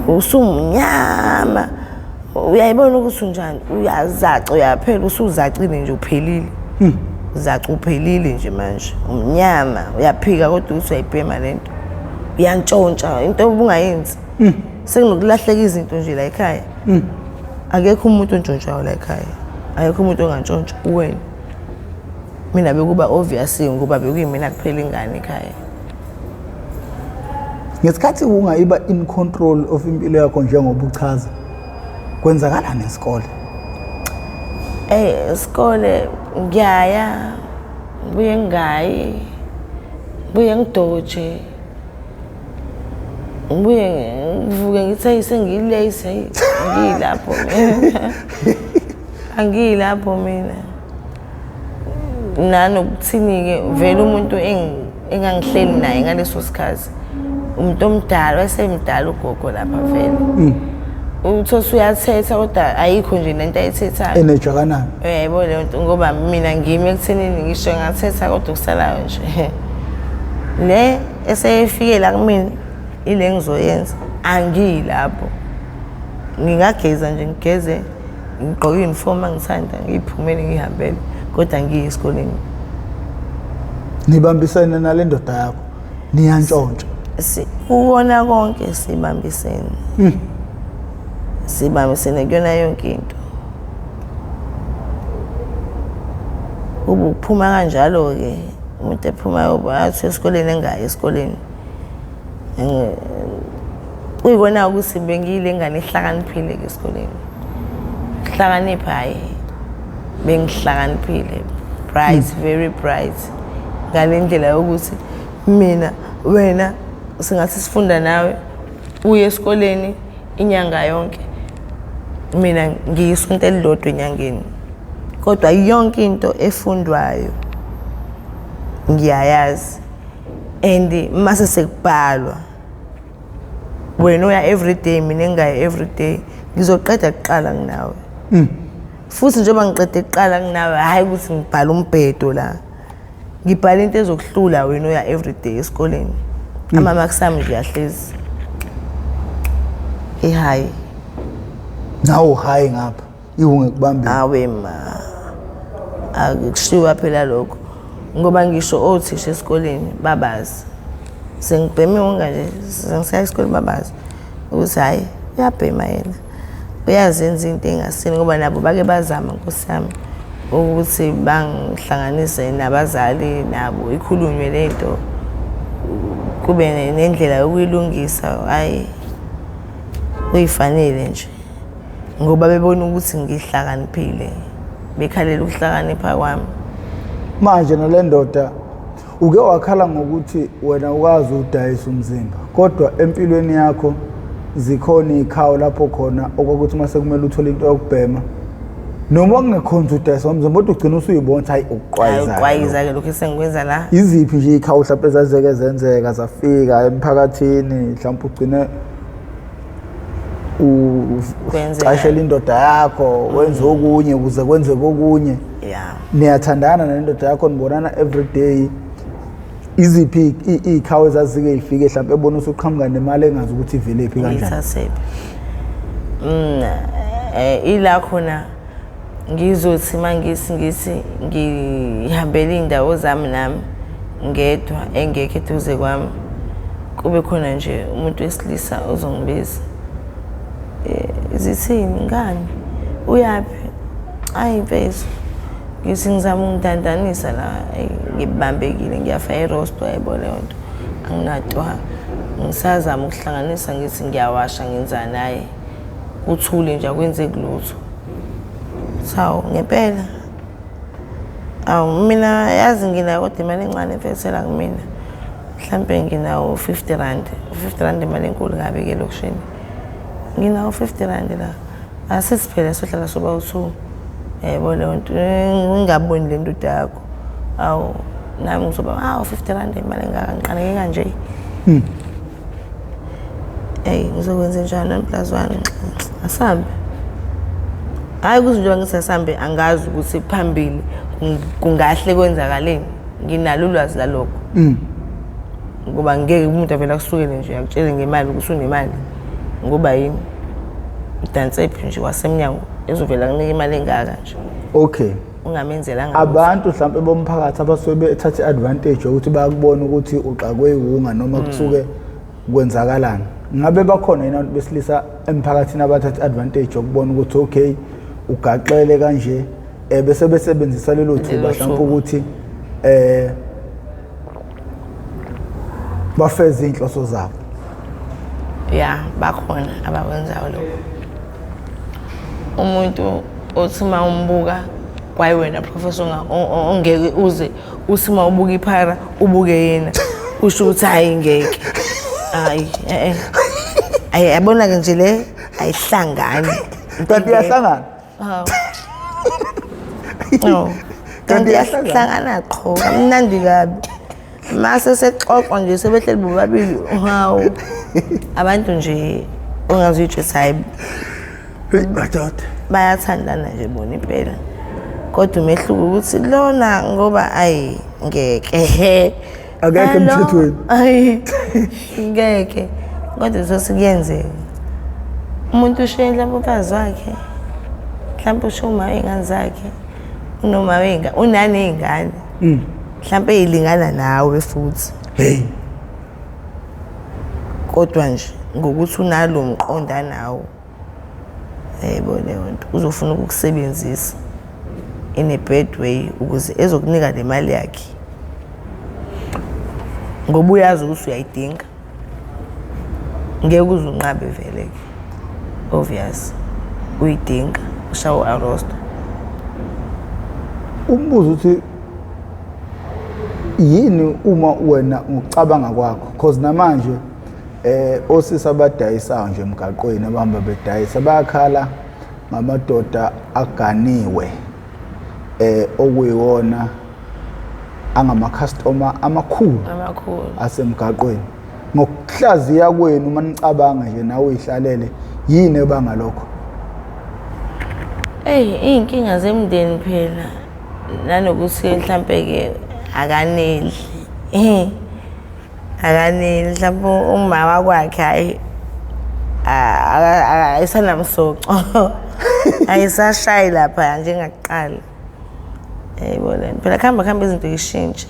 Usumnyama. Uyayibona ukuthi unjani? Uyazaca uyaphela usuzacile nje uphelile. Zaca uphelile nje manje. Umnyama uyaphika kodwa ukuthi uyayibhema lento. Uyantshontsha into obungayenzi. Sekunokulahleka izinto nje la ekhaya. Akekho umuntu ontshontshayo la ekhaya. Akekho umuntu ongantshontsha uwena. Mina bekuba obvious ngoba bekuyimina kuphela ingane ekhaya. Ngesikhathi ungayiba in control of impilo yakho njengoba uchaza, kwenzakala nesikole? Isikole ngiyaya, ngibuye ngingayi, ngibuye ngidoje. Ngibuye ngivuke ngithi hey sengilate, hey angiyilapho mina. Angiyilapho mina. Nanokuthini-ke vele umuntu engangihleli naye ngaleso sikhathi umuntu omdala, wayesemdala ugogo lapha vele. Uthi usuyathetha kodwa ayikho nje lento ayithethayo. Enejakanani. Uyayibona leyo nto ngoba mina ngimi ekuthenini ngisho ngathetha kodwa kusalayo nje. Le eseyifike la kumina ile ngizoyenza angiyilapho. Ngingageza nje ngigeze ngigqoke i-uniform angithanda ngiyiphumele ngihambele kodwa ngiye esikoleni. Nibambisene nale ndoda yakho niyantshontsha. Kuwona konke sibambisene. Sibambisene kuyona yonke into. Kuba ukuphuma kanjalo-ke umuntu ephuma athi esikoleni engayi esikoleni. Kuyikona ukuthi bengiyile ngane ehlakaniphile-ke esikoleni. Hlakanipha hhayi, bengihlakaniphile, bright, very bright. Ngale ndlela yokuthi mina wena singathi sifunda nawe uye esikoleni inyanga yonke, mina ngiyisonto elilodwa enyangeni. Kodwa yonke into efundwayo ngiyayazi and mase sekubhalwa wena uya everyday, mina engingayi everyday, ngizoqeda kuqala kunawe. Futhi njengoba ngiqede kuqala kunawe, hhayi ukuthi ngibhala umbhedo la, ngibhala into ezokuhlula wena oya everyday esikoleni. Ama-marks ami nje ahlezi i-high. Nawu high ngapha iwungekubambile. Awe ma, akushiwa phela lokho ngoba ngisho othisha esikoleni babazi. Sengibheme wonke nje, sengisaya esikoleni babazi ukuthi hhayi uyabhema yena, uyazenza into engasini ngoba nabo bake bazama nkosi yami ukuthi bangihlanganise nabazali nabo ikhulunywe lento kube nendlela yokuyilungisa. Hhayi kuyifanele nje ngoba bebona ukuthi ngihlakaniphile, bekhalela ukuhlakanipha kwami. Manje nale ndoda uke wakhala ngokuthi wena ukwazi udayisa umzimba, kodwa empilweni yakho zikhona iy'khawu lapho khona okwakuthi uma sekumele uthole into yokubhema Noma kungekhona udayisa ngomzimba, kodwa ugcina usuyibona ukuthi hayi, ukuqwayiza. Uqwayiza-ke lokhu esengikwenza la. Iziphi nje iy'khawu mhlawumpe ezazeke zenzeka zafika emphakathini, mhlawumpe ugcine ucashela indoda yakho, wenze okunye ukuze kwenzeke okunye? Niyathandana nendoda yakho, nibonana every day. Iziphi iy'khawu ezazike y'fike mhlawumpe ebona usuqhamuka nemali engazi ukuthi ivelephi kanjani? Ngiyithathephi? Ila khona ngizothi mangithi ngithi ngihambela iy'ndawo zami nami ngedwa, engekho eduze kwami, kube khona nje umuntu wesilisa ozongibiza, zithini ngani, uyaphi? Ayi mfethu, ngithi ngizama ukungidandanisa la, ngibambekile, ngiyafa erosto, yayibona leyo nto, anginatwa, ngisazama ukuhlanganisa, ngithi ngiyawasha, ngenzani, hhayi kuthule nje, akwenzeki lutho. Sawu ngempela, awu mina yazi nginayo kodwa imali encane mfethu la kumina, mhlampe nginawo 50 rand. 50 rand imali enkulu kabi-ke elokishini. Nginawo 50 rand la, asithi phela sohlala soba u-two, yayibona leyo nto, ngingaboni le ndoda yakho. Awu nami ngizoba, awu 50 rand imali engaka, ngiqaleke kanje. Eyi, ngizokwenza njani? 1 plus 1, asambe. Hhayi kuze njengoba ngithi asambe, angazi ukuthi phambili kungahle kwenzakaleni, nginalo ulwazi lalokho, ngoba ngeke umuntu avele akusukele nje akutshele ngemali ukuthi unemali, ngoba yini udansephi nje wasemnyango ezovela kunika imali engaka nje. Ungamenzelanga. Abantu mhlawumpe bomphakathi abasuke bethatha i-advantage yokuthi bayakubona ukuthi uxakwe iwunga noma kusuke kwenzakalani, ngabe bakhona yini abantu besilisa emphakathini abathatha i-advantage yokubona ukuthi okay, ugaxele kanje, bese besebenzisa lelo thuba mhlawumpe ukuthi bafeze iy'nhloso zabo? Ya, bakhona abakwenzayo lokho. Umuntu othi uma umbuka kwayi wena professor, ongeke uze uthi uma ubuka iphara ubuke yena, usho ukuthi hhayi ngeke, hayi eh, ayi yabona-ke nje le ayihlangani. Kanti iyahlangana. Hawu. Oh. Kanti iyahlangana qho, kamnandi kabi. Mase sexoxwa nje sebehleli bobabili, hawu. Abantu nje ongazuyitsho ukuthi hayi Hey madoda. Bayathandana nje bona impela. Kodwa umehluko ukuthi lona ngoba ayi ngeke. Akekho emthethweni. Ayi ngeke. Kodwa sosikuyenzeka. Umuntu ushiye mhlawumbe umfazi wakhe, mhlawumbe ushiye uma wey'ngane zakhe, unoma wey'ngane, unaney'ngane. Mhlawumbe ey'lingana nawe futhi. Hey. Kodwa nje ngokuthi unalo mqondo anawo, yebo leyo nto uzofuna ukukusebenzisa in a bad way ukuze ezokunika le mali yakhe, ngoba uyazi ukuthi uyayidinga, ngeke uze unqabe vele-ke, obvious uyidinga, ushawa u-arosto. Umbuzo uthi yini uma wena ngokucabanga kwakho, cause namanje osisi abadayisayo nje emgaqweni, abahamba bedayisa, bayakhala ngamadoda aganiwe okuyiwona angama-customer amakhulu amakhulu asemgaqweni. Ngokuhlaziya kwenu, uma nicabanga nje nawe uyihlalele, yini ebanga lokho? Eyi, iy'nkinga zemndeni phela, nanokuthi mhlampe-ke akaneli, akaneli mhlawumbe umama kwakhe, hhayi ayisanamsoco, ayisashayi lapha njengakuqala, yayibona phela kuhamba kuhamba izinto yishintshe,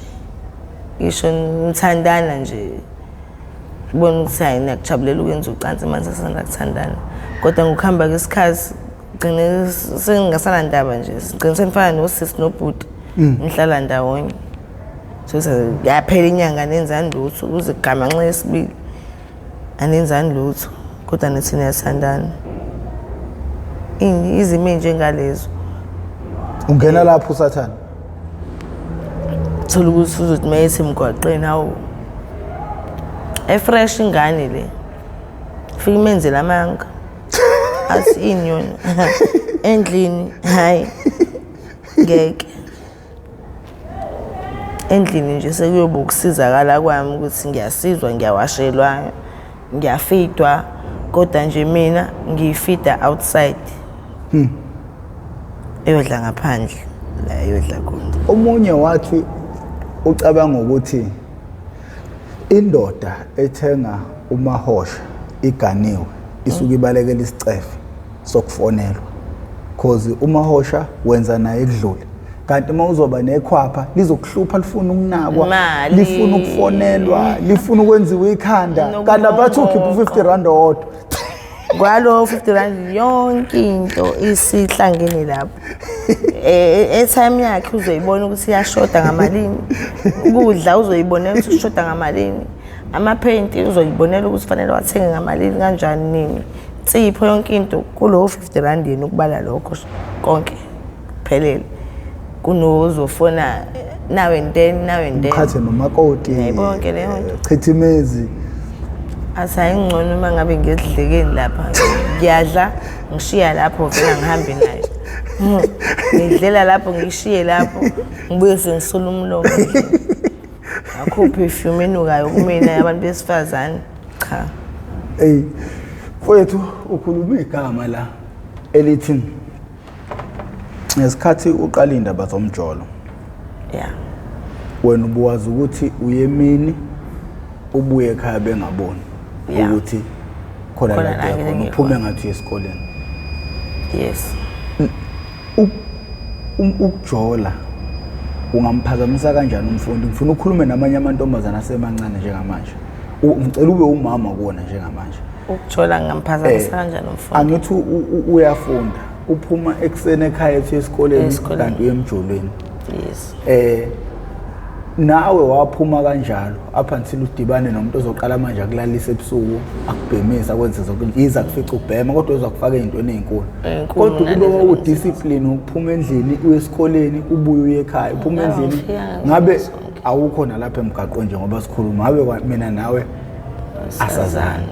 ngisho nithandana nje, ubona ukuthi hayi, niyakujabulela ukwenza ucansi manje sasanda kuthandana, kodwa ngokuhamba kwesikhathi gcine sengingasanandaba nje, gcine senifana nosisi nobhuti, nihlala ndawonye. So yaphela inyanga anenzani lutho, kuze kugamanxe yesibili anenzani lutho, kodwa nithi niyathandana. Izimo ey'njengalezo. Ungena lapho usathane. Thola ukuthi uzothi uma ethi emgwaqeni, hawu, e-fresh ingane le, fike imenzele amanga, athi ini yona? Endlini hayi ngeke. Endlini nje sekuyoba ukusizakala kwami ukuthi ngiyasizwa, ngiyawashelwa, ngiyafidwa, kodwa nje mina ngiyifida outside. Eyodla ngaphandle la eyodla khona. Omunye wathi ucabanga ukuthi indoda ethenga umahosha iganiwe isuke ibalekela isicefe sokufonelwa, cause umahosha wenza naye kudlule, kanti uma uzoba nekhwapha lizokuhlupha, lifuna ukunakwa, Imali. lifuna ukufonelwa, lifuna ukwenziwa ikhanda, kanti abathi ukhipha u-50 rand owodwa. Kwalo 50 rand yonke into isihlangene lapho. Airtime yakhe uzoyibona ukuthi iyashoda ngamalini, ukudla uzoyibonela ukuthi ushoda ngamalini, amaphenti uzoyibonela ukuthi fanele wathenge ngamalini, kanjani, nini, insipho, yonke into kulowo 50 rand. Yena ukubala lokho konke kuphelele kunozofona now and then, now and then. Qhathe nomakoti. Yebo, yonke leyo nto. Chithimezi. Athi ngcono uma ngabe ngiyedlekeni lapha, ngiyadla ngishiya lapho, vele angihambi nayo. Ngidlela lapho, ngishiye lapho, ngibuye sengisula umlomo, akho perfume enukayo kumina abantu besifazane, cha. Ey mfowethu, ukhuluma igama la elithi ngesikhathi uqala indaba zomjolo, wena ubuwazi ukuthi uye emini ubuye ekhaya bengaboni ukuthi khona Khona la la uya khona, ngeke uphume ngathi uye esikoleni. Yes. Ukujola ungamphazamisa kanjani umfundi? Ngifuna ukukhulume namanye amantombazana asemancane njengamanje. Ngicela ube umama kuwona njengamanje. Ukujola ngingamphazamisa kanjani umfundi? Angithi uyafunda, uphuma ekuseni ekhaya ethi esikoleni, Esikoleni. kanti uye emjolweni. Yes. Nawe waphuma kanjalo up until udibane nomuntu ozoqala manje akulalisa ebusuku, akubhemisa, akwenze zonke iza kufica ubhema, kodwa uzakufaka ey'ntweni ey'nkulu. Ey'nkulu Kodwa kube nalezo. kwaku-discipline ukuphuma endlini uye esikoleni, ubuye uye ekhaya, uphuma Ngabe endlini. ngifika Ngabe zonke. awukho nalapha emgaqweni njengoba sikhuluma, ngabe mina nawe asazani.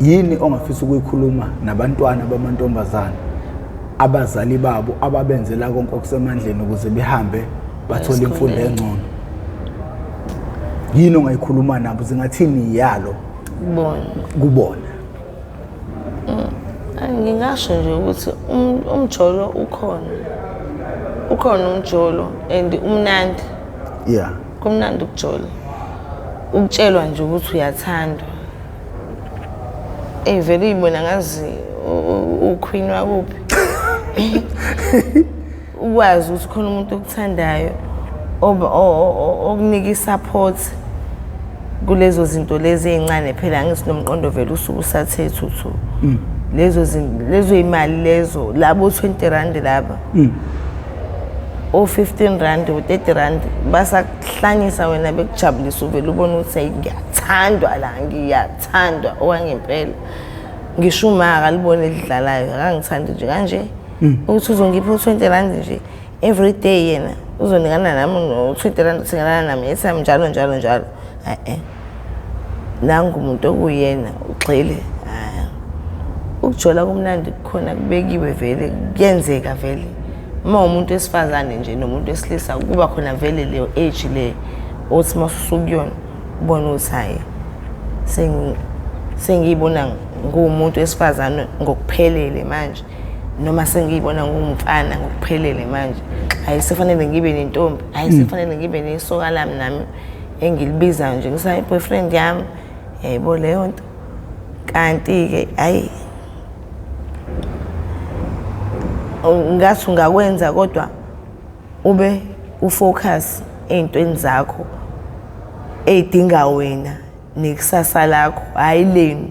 Yini ongafisa ukuyikhuluma nabantwana bamantombazane, abazali babo ababenzela konke okusemandleni ukuze behambe bathole imfundo Esikoleni. engcono? Yini ongayikhuluma nabo, zingathini yalo Kubona? Kubona. Ngingasho nje ukuthi umjolo ukhona, ukhona umjolo and umnandi. Kumnandi ukujola, ukutshelwa nje ukuthi uyathandwa. Eyi, vele uyibona ngazi uqueen wakuphi, ukwazi ukuthi khona umuntu okuthandayo, okunika i-support kulezo zinto lezi ey'ncane. Phela angithi nomqondo vele usuke usathe thuthu lezo zinto lezo, imali lezo, labo 20 rand laba, o-15 rand, o-30 rand, basakuhlanyisa wena, bekujabulisa, uvele ubone ukuthi hayi, ngiyathandwa la, ngiyathandwa okwangempela. Ngisho uma akalibone elidlalayo, akangithandi nje kanje ukuthi uzongipha u-20 rand nje every day, yena uzonikana nami no-20 rand, uthengelana nami airtime njalo njalo njalo. E-e, nangu umuntu okuyena ugxile. Hhayi, ukujola kumnandi, kukhona, kubekiwe vele, kuyenzeka vele uma umuntu wesifazane nje nomuntu wesilisa kuba khona vele leyo age le othi uma usukuyona ubone ukuthi hhayi, sengiyibona nguwumuntu wesifazane ngokuphelele manje, noma sengiyibona ngumfana ngokuphelele manje. Hhayi, sefanele ngibe nentombi, hhayi, sefanele ngibe nesoka lami nami engilibizayo nje ngisayi-boyfriend yami, yayibo leyo nto. Kanti-ke hhayi, ngathi ungakwenza kodwa ube ufocus ey'ntweni zakho ey'dinga wena nekusasa lakho, hhayi lenu.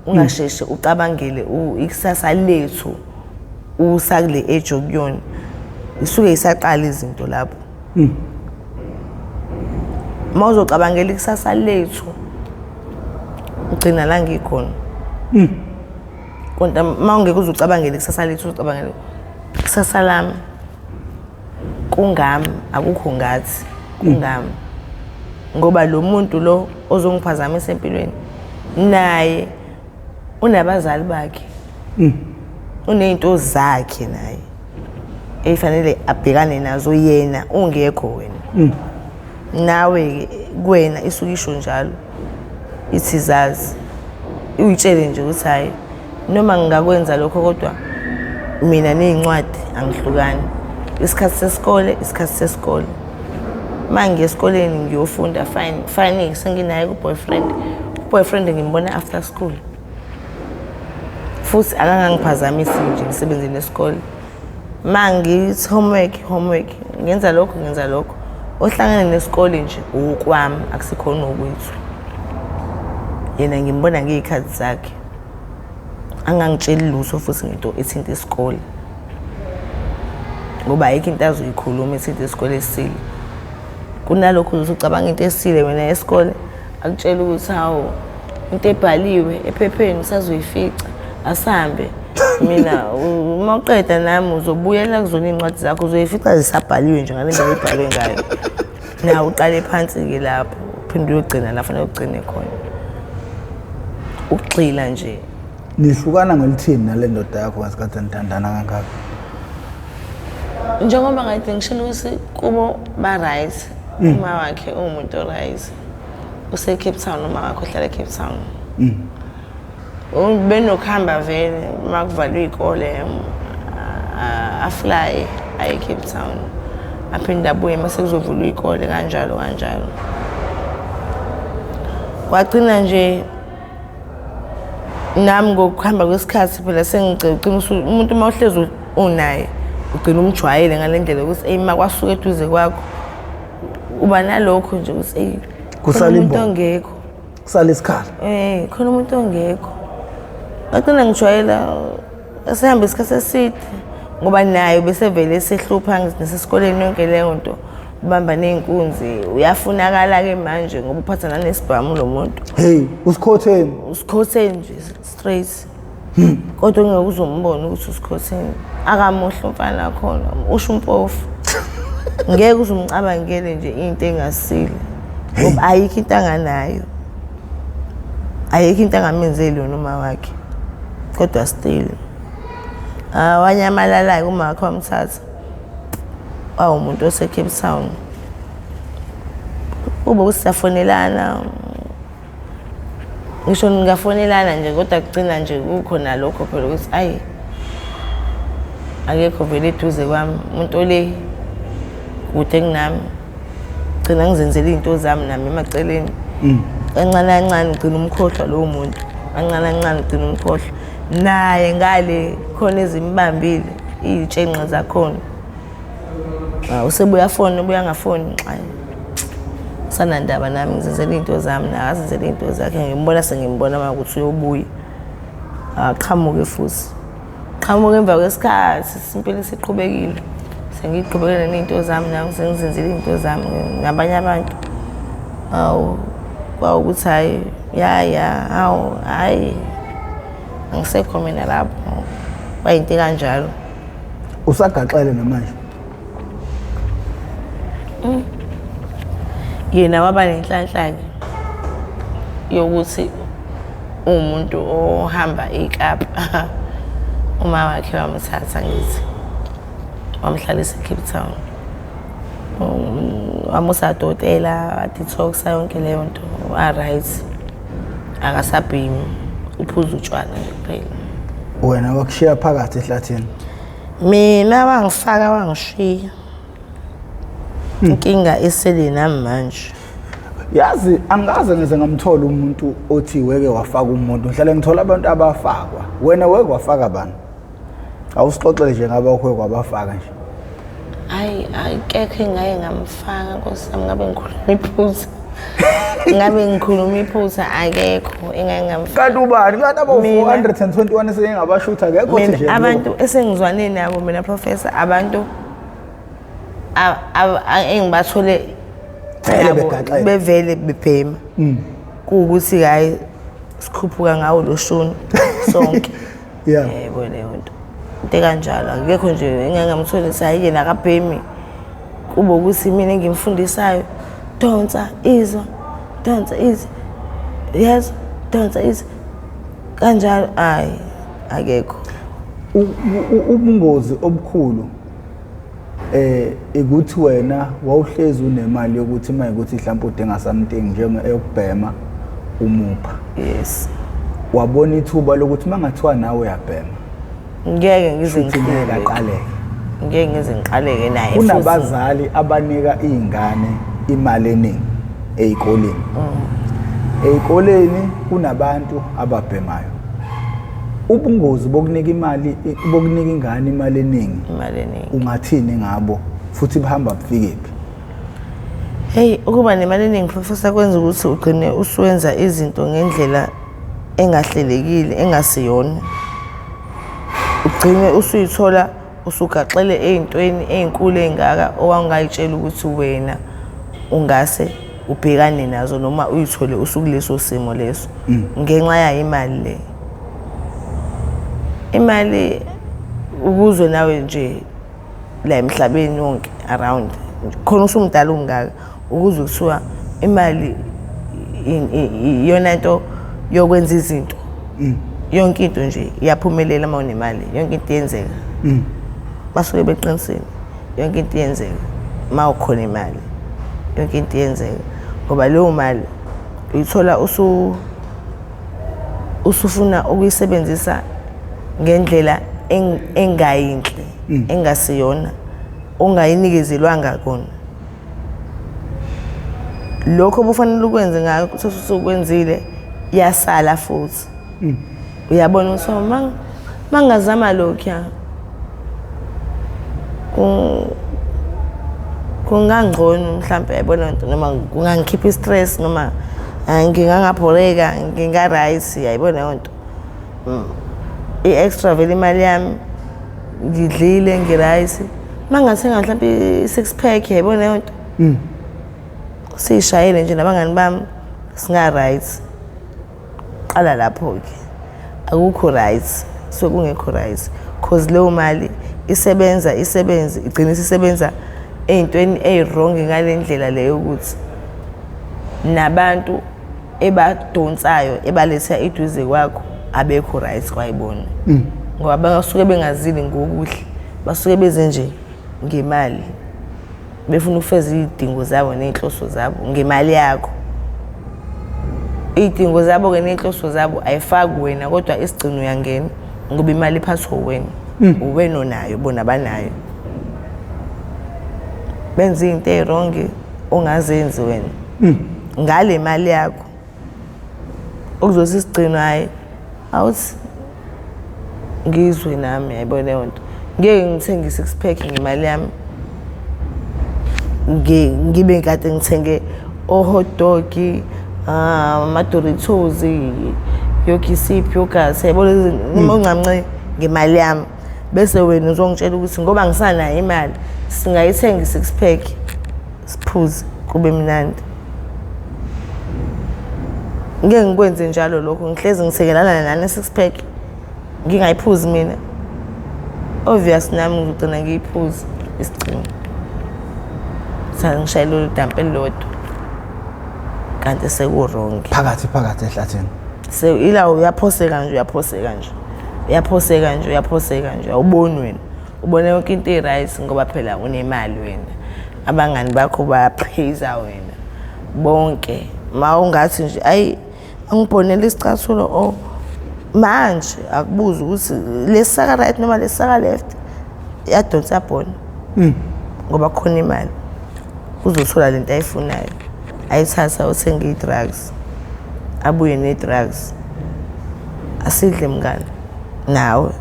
Ungasheshe ucabangele ikusasa lethu usakule age okuyona, isuke isaqala izinto lapho. Uma uzocabangela ikusasa lethu, ugcina la ngikhona. Kodwa uma ungeke uze ucabangele ikusasa lethu, ucabangele ikusasa lami, kungami, akukho ngathi, kungami, ngoba lo muntu lo ozongiphazamisa empilweni naye unabazali bakhe. Uney'nto zakhe naye eyifanele abhekane nazo yena ungekho wena. Nawe-ke kuwena isuke isho njalo ithi zazi, uyitshele nje ukuthi hhayi noma ngingakwenza lokho kodwa mina ney'ncwadi angihlukani. Isikhathi sesikole, isikhathi sesikole. Uma ngiya esikoleni ngiyofunda fine, fine senginaye ku-boyfriend. U-boyfriend ngimbona after school. Futhi akangangiphazamisi nje emsebenzini wesikole. Ma ngithi homework, homework, ngenza lokho, ngenza lokho. Ohlangene nesikole nje okwami, akusikhona okwethu. Yena ngimbona ngey'khathi zakhe. Angangitsheli lutho futhi ngento ethinta isikole. Ngoba ayikho into azoyikhuluma ethinta isikole esile. Kunalokho uzothi ucabanga into esile wena yesikole, akutshela ukuthi hawu into ebhaliwe ephepheni usazoyifica, asambe. Mina uma uqeda nami uzobuyela kuzona iy'ncwadi zakho, uzoyifica zisabhaliwe nje ngale ndlela ebhalwe ngayo. Nawe uqale phansi-ke lapho, uphinde uyogcina la fanele ugcine khona. Ukugxila nje. Nihlukana ngelithini nale ndoda yakho ngesikhathi nithandana kangaka? Njengoba ngade ngishilo ukuthi kubo ba-right, uma wakhe uwumuntu o-right. Use-Cape Town, uma wakhe uhlala e-Cape Town. Benokuhamba vele uma kuvalwe iy'kole, aflaye aye e-Cape Town, aphinde abuye mase kuzovulwa iy'kole, kanjalo kanjalo. Kwagcina nje nami ngokuhamba kwesikhathi phela sengigcina umuntu uma uhlezi unaye ugcina umjwayele ngale ndlela yokuthi eyi uma kwasuka eduze kwakho uba nalokho nje ukuthi eyi khona umuntu ongekho, kusala isikhala, khona umuntu ongekho. Ngagcina ngijwayela esihamba isikhathi eside ngoba naye besevele esehlupha nasesikoleni yonke leyo nto, ubamba ney'nkunzi, uyafunakala-ke manje ngoba uphatha nanesibhamu lo muntu. Hey, usikhotheni? Usikhotheni nje straight. Kodwa ungeke uzombona ukuthi usikhotheni. Akamuhle umfana wakhona, usho umpofu. Ngeke uzumcabangele nje into engasile. Ngoba ayikho into anganayo. Ayikho into angamenzeli yona uma wakhe. Kodwa still. Wanyamalala-ke uma wakhe wamthatha. Wawumuntu ose-Cape Town. Kube ukuthi siyafonelana, ngisho ngingafonelana nje kodwa kugcina nje kukhona lokho phela ukuthi ayi akekho vele eduze kwami, umuntu ole kude kunami. Gcina ngizenzela iy'nto zami nami emaceleni. Kancane kancane ugcina umkhohlwa lowo muntu, kancane kancane ugcina umkhohlwa. Naye ngale khona ezimbambile iy'tshenxe zakhona. Usebuya afone, ubuya angafoni, hayi sanandaba nami, ngizenzela iy'nto zami naye azenzele iy'nto zakhe. Ngimbona sengimbona uma ukuthi uyobuya, aqhamuke futhi. Qhamuka emva kwesikhathi, impilo isiqhubekile. Sengiqhubekele ney'nto zami nami, sengizenzile iy'nto zami nabanye abantu. Hawu, kwawukuthi hhayi, ya ya, hawu, hhayi, angisekho mina lapho. Kwayinto ekanjalo. Usagaxele namanje? Yena waba nenhlanhla-ke yokuthi uwumuntu ohamba iKapa. Uma wakhe wamthatha ngithi wamhlalisa e-Cape Town. Wamusa adokotela, wa-detox-a yonke leyo nto, wa-right. Akasabhemi, uphuza utshwala nje kuphela. Wena wakushiya phakathi ehlathini? Mina wangifaka wangishiya. Inkinga esele nami manje. Yazi angikaze ngize ngamthola umuntu othi weke wafaka umuntu, ngihlale ngithola abantu abafakwa. Wena weke wafaka bani? Awusixoxele nje ngaba wakho kwabafaka nje. Hayi, akekho engaye ngamfaka Nkosi yami, ngabe ngikhuluma iphutha. Ngabe ngikhuluma iphutha, akekho engaye ngamfaka. Kanti ubani? Kanti abo 421 esengabashutha akekho othi nje. Abantu esengizwane nabo mina Professor, abantu engibathole bevele bebhema. Kuwukuthi hayi sikhuphuka ngawo lo shuni sonke. Yebo leyo nto. Into kanjalo akekho nje engangamtholisa hayi yena akabhemi. Kube ukuthi mina engimfundisayo, donsa izwa, donsa izwa, yes, donsa izwa. Kanjalo hayi akekho. Ubungozi obukhulu ukuthi wena wawuhlezi unemali yokuthi mayikuthi mhlawumbe udinga something njenge eyokubhema umupha. Yes. Wabona ithuba lokuthi mangathiwa nawe uyabhema, ngeke ngize futhi ngeke ngihluleke. aqaleke. Ngeke ngize ngiqaleke naye futhi. Kunabazali abanika iy'ngane imali eningi ey'koleni. Ey'koleni kunabantu ababhemayo. Ubungozi bokunika imali, bokunika ingane imali eningi, Imali eningi, ungathini ngabo, futhi buhamba bufikephi? Hey, ukuba nemali eningi, Professor, kwenza ukuthi ugcine usuwenza izinto ngendlela engahlelekile, engasiyona. Ugcine usuyithola usugaxele ey'ntweni ey'nkulu ey'ngaka owangayitshela ukuthi wena ungase ubhekane nazo noma uyithole usukuleso simo leso, ngenxa yayo imali le. Imali ukuzwe nawe nje la emhlabeni wonke around khona, usumdala ungaka, ukuze kuthiwa imali iyona nto yokwenza izinto. Yonke into nje iyaphumelela uma unemali, yonke into iyenzeka. Basuke beqinisile, yonke into iyenzeka uma ukhona imali, yonke into iyenzeka, ngoba leyo mali uyithola usufuna ukuyisebenzisa ngendlela engayinhle, engasiyona, ongayinikezelwanga kona. Lokho obufanele ukwenze ngayo ukuthi usukwenzile, iyasala futhi. Uyabona ukuthi, oh, mangazama lokhuya kungangcono mhlampe, yayibona nto, noma kungangikhipha i-stress, noma ngingangabhoreka, nginga-right, yayibona leyo nto. I-extra vele imali yami ngidlile, ngi-right, uma ngingathenga mhlampe i-six pack, yayibona leyo nto, siyishayele nje nabangani bami, singa-right. Qala lapho-ke, akukho right, suke kungekho right, cause leyo mali isebenza, isebenze, igcine isisebenza ey'ntweni ey'wrong ngale ndlela leyo, ukuthi nabantu ebadonsayo, ebaletha eduze kwakho, abekho right kwayibona, ngoba basuke bengazili ngokuhle, basuke beze nje ngemali, befuna ukufeza iy'dingo zabo ney'nhloso zabo ngemali yakho. Iy'dingo zabo-ke ney'nhloso zabo ayifaki wena, kodwa isigcino uyangena, ngoba imali iphathwa uwena, uwena onayo, bona banayo. Benza iy'nto ey'wrong ongazenzi wena ngale mali yakho, okuzothi isigcino, hhayi, awuthi ngizwe nami, yayibona leyo nto, ngeke ngithenge i-six pack ngemali yami, ngibe kade ngithenge o-hot dog, ama-Doritos, yogisiphi, yogurt, yayibona, noma uncamnce ngemali yami, bese wena uzongitshela ukuthi ngoba ngisanayo imali singayithenga i-six pack, siphuze, kube mnandi. Ngeke ngikwenze njalo lokho. Ngihlezi ngithekelana nani six pack, ngingayiphuzi mina? Obvious, nami ngizogcina ngiyiphuza isigcino, sangishayela lolu elilodwa, kanti seku-wrong. Phakathi phakathi ehlathini. Se ila uyaphoseka nje, uyaphoseka nje, uyaphoseka nje, uyaphoseka nje, awuboni wena, ubona yonke into i-right, ngoba phela unemali wena, abangani bakho bayapraise wena bonke. Ma ungathi nje, ayi, angibhonele isicathulo, oh, manje akubuze ukuthi lesaka right noma lesaka left, yadonsa yabhona, ngoba khona imali, uzothola lento ayifunayo, ayithatha, uthenga i-drugs, abuye ne-drugs, asidle mngani nawe,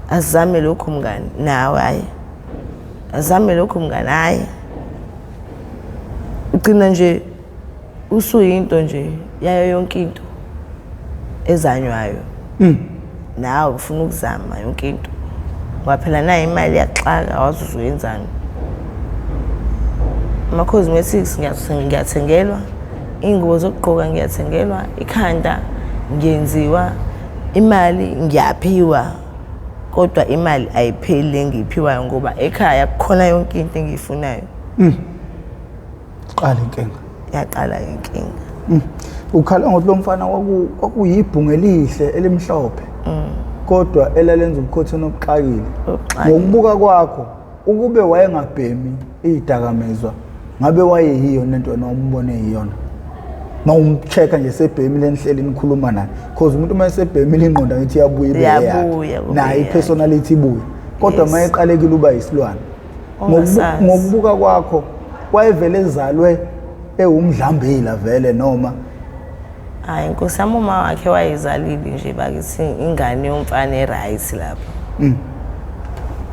azame lokhu mngani nawe, hayi, azame lokhu mngani, hayi, ugcina nje usuyinto nje yayo yonke into ezanywayo, nawe ufuna ukuzama yonke into, ngoba phela nayo imali iyaxaka, awazi uzoyenzani. Ama-cosmetics ngiyathengelwa, iy'ngubo zokugqoka ngiyathengelwa, ikhanda ngiyenziwa, imali ngiyaphiwa, kodwa imali ayipheli le engiyiphiwayo, ngoba ekhaya kukhona yonke into engiyifunayo. Qala inkinga. Yaqala inkinga. Ukhala ngokuthi lo mfana kwakuyibhungu elihle elimhlophe. Kodwa elalenza ubukhotheni obuxakile. Ngokubuka kwakho, ukube wayengabhemi izidakamizwa, ngabe wayeyiyo lento wena umbone yiyona? Mawumcheck nje sebhemile enihleli nikhuluma naye, because umuntu uma esebhemile ingqondo ngithi iyabuya ibe Iyabuya, kube naye eyakhe. I-personality ibuye, kodwa uma eqalekile uba yisilwane. Ongasazi. Ngokubuka kwakho, wayevele ezalwe ewumdlambila vele noma? Hayi, nkosi yami, uma wakhe wayezalile nje bakithi ingane yomfana e-right lapha.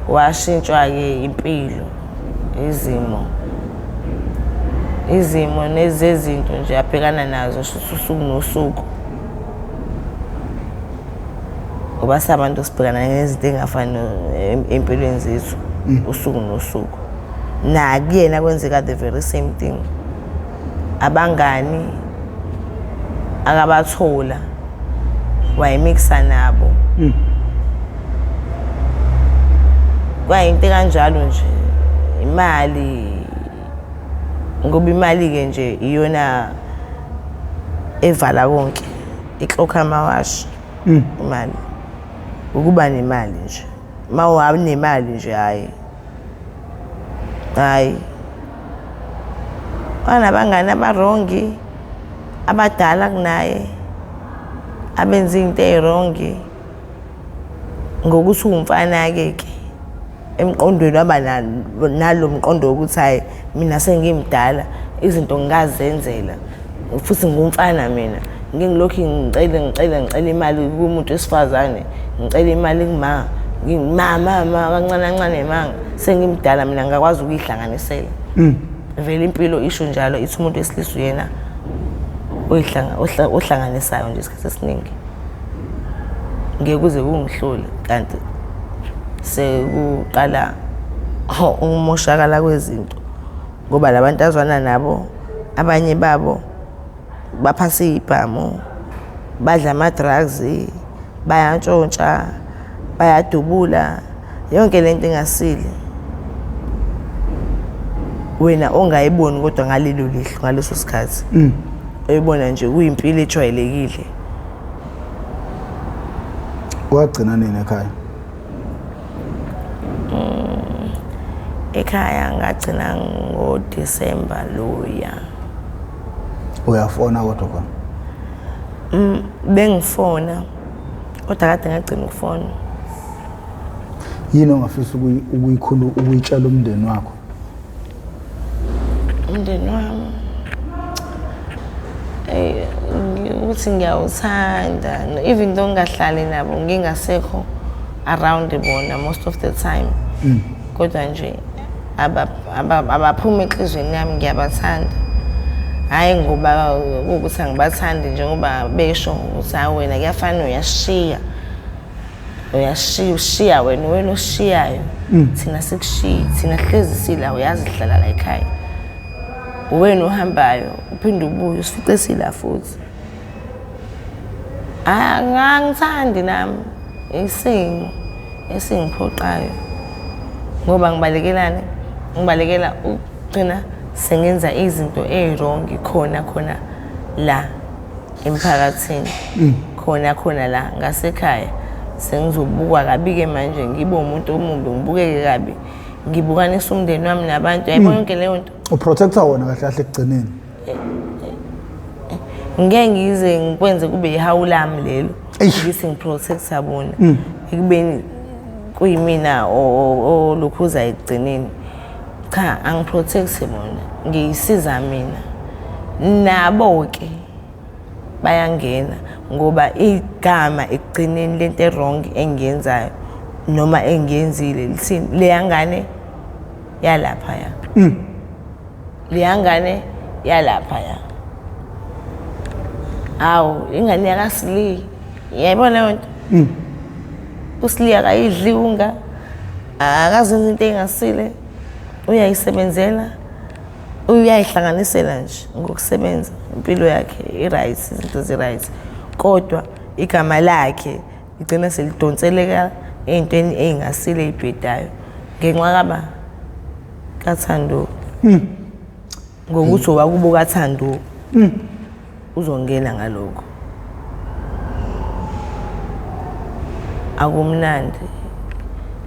Washintshwa-ke impilo, izimo nezezinto nje abhekana nazo usuku nosuku, ngoba sabantu sibhekana nezinto ey'ngafani empilweni zethu usuku nosuku. Nakuyena kwenzeka the very same thing. Abangani akabathola wayemixa nabo, kwayinto kanjalo nje. Imali, ngoba imali-ke nje iyona evala konke, iklokha amawashi imali. Ukuba nemali nje, uma unemali nje, hhayi hhayi, banabangani aba-wrong, abadala kunaye, abenza iy'nto ey'wrong. Ngokuthi uwumfana-ke ke emqondweni waba nalo mqondo wokuthi hhayi, mina sengimdala, izinto ngingazenzela, futhi ngumfana mina, ngike ngilokhu ngicele ngicele ngicela imali kumuntu wesifazane, ngicela imali kuma ma ma ma kancane kancane, ma sengimdala mina ngingakwazi ukuyihlanganisela. Vele impilo isho njalo, ithi umuntu wesilisa uyena ohlanganisayo nje isikhathi esiningi. Ngeke kuze kungihlule, kanti sekuqala ukumoshakala kwezinto, ngoba labantu azwana nabo, abanye babo baphasa ibhamu, badla ama-drugs, bayantshontsha, bayadubula, yonke lento engasile wena ongayiboni. Kodwa ngalelo lihlo ngaleso sikhathi uyibona nje kuyimpilo ejwayelekile. Wagcina nini ekhaya? Ekhaya ngagcina ngoDisemba loya. Uyafona kodwa khona? Bengifona, kodwa kade ngagcina ukufona. Yini ongafisa ukuyikhulu ukuyitshela umndeni wakho? Umndeni wami, ukuthi ngiyawuthanda, even though ngingahlali nabo, ngingasekho around bona most of the time, kodwa nje abaphumi enhliziyweni yami. Ngiyabathanda, hhayi ngoba kuwukuthi angibathandi njengoba besho ukuthi hayi, wena kuyafana uyashiya, uyashiya, ushiya wena, wena oshiyayo, thina sikushiyi, thina hlezi sila, uyazi sihlala la ekhaya, wena uhambayo uphinde ubuye usifice sila futhi. Angithandi nami, isimo esingiphoqayo, ngoba ngibalekelani? Ngibalekela ukugcina sengenza izinto ey'wrong khona khona la emphakathini, khona khona la ngasekhaya. Sengizobukwa kabi-ke manje, ngibe umuntu omubi, ngibukeke kabi, ngibukanisa umndeni wami nabantu, yayibona yonke leyo nto. Uprotecta wona kahle kahle ekugcineni. Ngeke ngize ngikwenze kube ihawu lami lelo. Eish. Ngithi ngiprotecta bona ekubeni kuyimina olokhuza ekugcineni. Cha, angiprotecti bona, ngiyisiza mina. Nabo-ke bayangena, ngoba igama ekugcineni lento e-wrong engiyenzayo noma engiyenzile lithini? Leya ngane yalaphaya, leya ngane yalaphaya, hawu, ingane yakaSili, yayibona leyo nto. USili akayidli unga, akazenza into engasile, uyayisebenzela, uyayihlanganisela nje ngokusebenza, impilo yakhe i-right, izinto zi-right, kodwa igama lakhe ligcina selidonseleka ey'ntweni ey'ngasile, ey'bhedayo, ngenxa kaba kaThando, ngokuthi owakubo kaThando uzongena ngalokho. Akumnandi.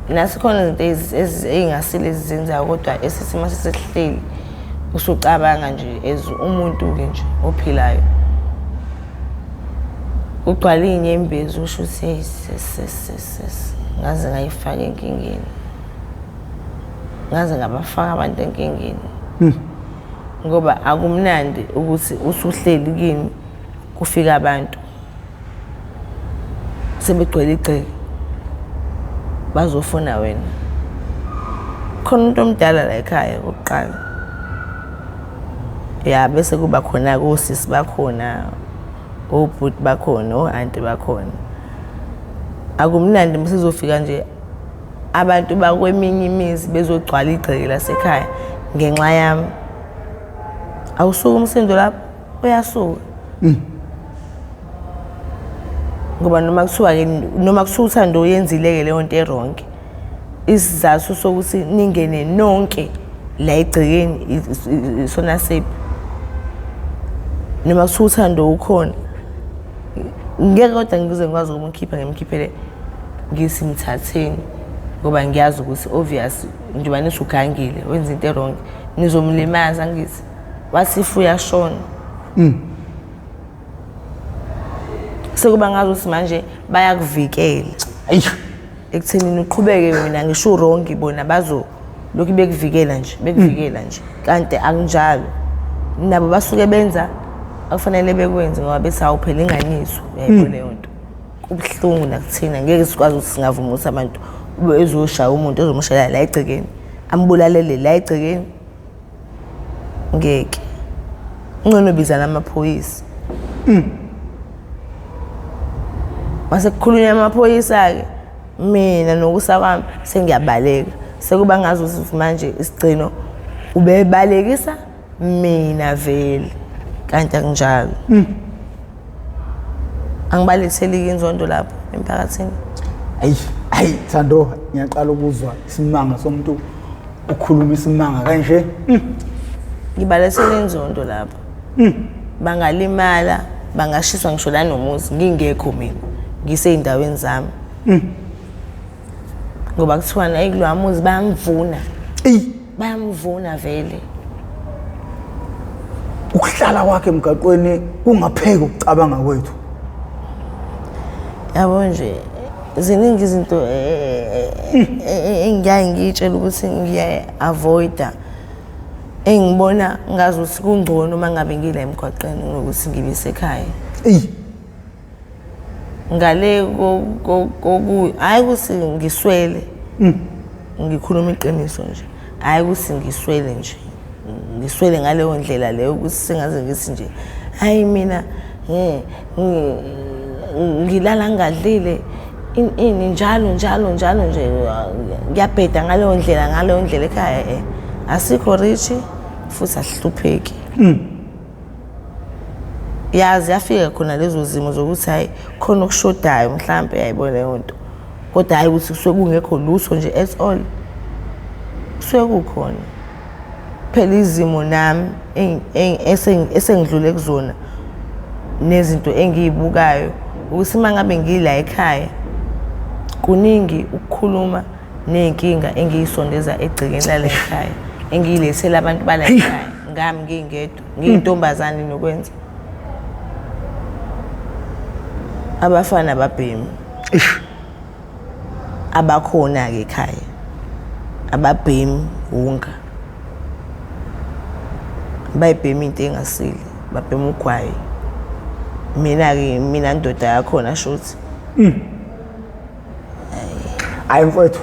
Nasikhona izinto ey'ngasile ezizenzayo kodwa esithi uma sesihleli usucabanga nje as umuntu-ke nje ophilayo. Kugcwala iy'nyembezi usho ukuthi hey ses ngaze ngayifaka enkingeni. Ngaze ngabafaka abantu enkingeni. Ngoba akumnandi ukuthi usuhleli kini kufika abantu sebegcwele igceke bazofuna wena. Khona umuntu omdala la ekhaya kokuqala. Ya bese kuba khona osisi bakhona, obhuti bakhona, o-anti bakhona. Akumnandi masizofika nje abantu bakweminye imizi bezogcwala igceke lasekhaya ngenxa yami. Awusuki umsindo lapho, uyasuka. Ngoba noma kuthiwa-ke noma kuthiwa uThando uyenzile-ke leyo nto e-wrong, isizathu sokuthi ningene nonke la egcekeni isona siphi? Noma kuthiwa uThando ukhona, ngeke kodwa ngize ngikwazi ukumkhipha ngimkhiphele ngithi mthatheni ngoba ngiyazi ukuthi obvious njengoba nithi ugangile wenza into e-wrong nizomlimaza ngithi wathi if uyashona. Sekuba ngazi ukuthi manje bayakuvikela. Eish. Ekuthenini uqhubeke mina ngisho wrong bona bazo lokhu bekuvikela nje, bekuvikela nje. Kanti akunjalo. Nabo basuke benza akufanele bekwenze ngoba bethi hawu phela inganiso uyayibona leyo nto. Kubuhlungu nakuthina ngeke sikwazi ukuthi singavuma ukuthi abantu ube ezoshaya umuntu ezomshayela la egcekeni ambulalele la egcekeni. Ngeke. Ngcono biza namaphoyisa. Mase kukhulunywa amaphoyisa-ke mina nokusa kwami sengiyabaleka. Sekuba ngazi ukuthi manje isigcino ubebalekisa mina vele kanti akunjalo. Angibaletheli-ke inzondo lapho emphakathini. Ayi, ayi Thando, ngiyaqala ukuzwa isimanga somuntu ukhuluma isimanga kanje. Ngibalethela inzondo lapho. Bangalimala, bangashiswa ngisho la nomuzi ngingekho mina, ngisey'ndaweni zami. Ngoba kuthiwa nayi kulowa muzi bayamvuna. Eyi. Bayamvuna vele. Ukuhlala kwakhe emgaqweni kungapheki ukucabanga kwethu. Yabo nje ziningi izinto engiyaye ngiyitshela ukuthi ngiyayi-avoid-a engibona ngazi ukuthi kungcono uma ngabe ngila emgwaqeni kunokuthi ngibe sekhaya. Eyi. Ngale koku hhayi ukuthi ngiswele. Ngikhuluma iqiniso nje. Hhayi ukuthi ngiswele nje. Ngiswele ngaleyo ndlela leyo ukuthi sengaze ngithi nje hayi mina ngilala ngingadlile ini njalo njalo njalo nje ngiyabheda ngaleyo ndlela ekhaya asikho rich futhi asihlupheki. Yazi yafika khona lezo zimo zokuthi hayi khona okushodayo mhlampe yayibona leyo nto. Kodwa hhayi ukuthi kusuke kungekho lutho nje at all. Kusuke kukhona. Phela izimo nami esengidlule kuzona nezinto engiyibukayo ukuthi uma ngabe ngila ekhaya kuningi ukukhuluma ney'nkinga engiyisondeza egcekeni lala ekhaya engiyilethela abantu bala ekhaya ngami ngingedwa ngiyintombazane nokwenza abafana babhemi abakhona-ke ekhaya ababhemi wunga bayibhema into engasile babhema ugwayi mina-ke mina ndoda yakhona shuthi. Hayi mfowethu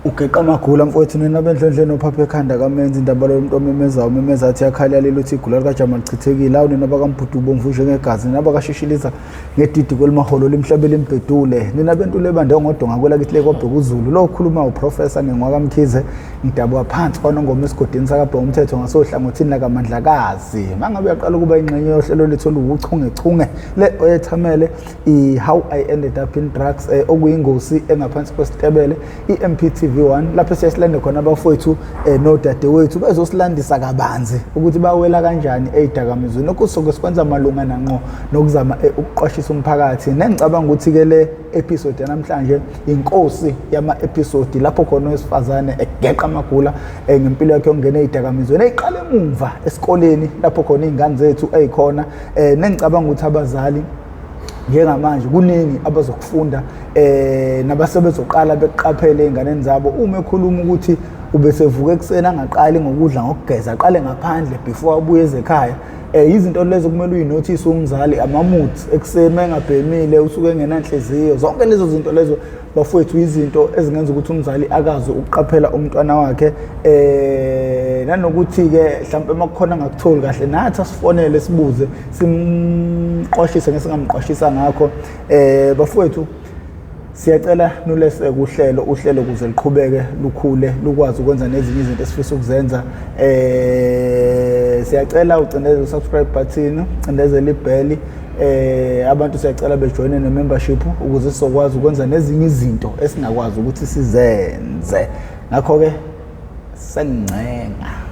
ugeqa amagula mfowethu nina bendlondle nophapha ekhanda kamenzi indaba lo muntu omemezayo umemeza athi yakhala lelo uthi igula likajama lichithekile awu nina bakambhudu ubomvu njengegazi nina bakashishiliza ngedidi kwelimaholo limhlabe limbhedule nina bentule ebande ngodonga kwelakithi lekobheka uZulu lo ukhuluma uprofessor ngengwakamkhize ngidabuka phansi kwanongoma esigodini sakabheka umthetho ngasohlangothini lakamandlakazi mangabe uyaqala ukuba ingxenye yohlelo lethu oluwuchungechunge le oyethamele i-How I Ended Up in Drugs okuyingosi engaphansi kwesitebele i-MPTV. TV1 lapho siyasilande khona abafowethu nodadewethu bezosilandisa kabanzi ukuthi bawela kanjani ey'dakamizweni. Lokhu soke sikwenza malunga nanqo nokuzama ukuqwashisa umphakathi. Nengicabanga ukuthi-ke le episode yanamhlanje inkosi yama-episode lapho khona owesifazane egeqa amagula ngempilo yakhe yokungena ey'dakamizweni eyiqala emumva esikoleni lapho khona iy'ngane zethu ey'khona nengicabanga ukuthi abazali njengamanje kuningi abazokufunda nabasebezoqala bekuqaphele ey'nganeni zabo. Uma ekhuluma ukuthi ubesevuka ekuseni angaqali ngokudla ngokugeza, aqale ngaphandle before abuye ezekhaya, izinto lezo kumele uyinothise umzali. Ama-moods ekuseni uma engabhemile usuke engenanhliziyo, zonke lezo zinto lezo bafowethu izinto ezingenza ukuthi umzali akazi ukuqaphela umntwana wakhe. Nanokuthi-ke mhlawumpe uma kukhona angakutholi kahle nathi asifonele sibuze simqwashise ngesingamqwashisa ngakho. Bafowethu siyacela nuleseke uhlelo ukuze liqhubeke lukhule lukwazi ukwenza nezinye izinto esifisa ukuzenza. Siyacela ucindezele u-subscribe button, ucindezele ibheli. Abantu siyacela bejoyine ne-membership ukuze sizokwazi ukwenza nezinye izinto esingakwazi ukuthi sizenze. Ngakho-ke sengingcenga.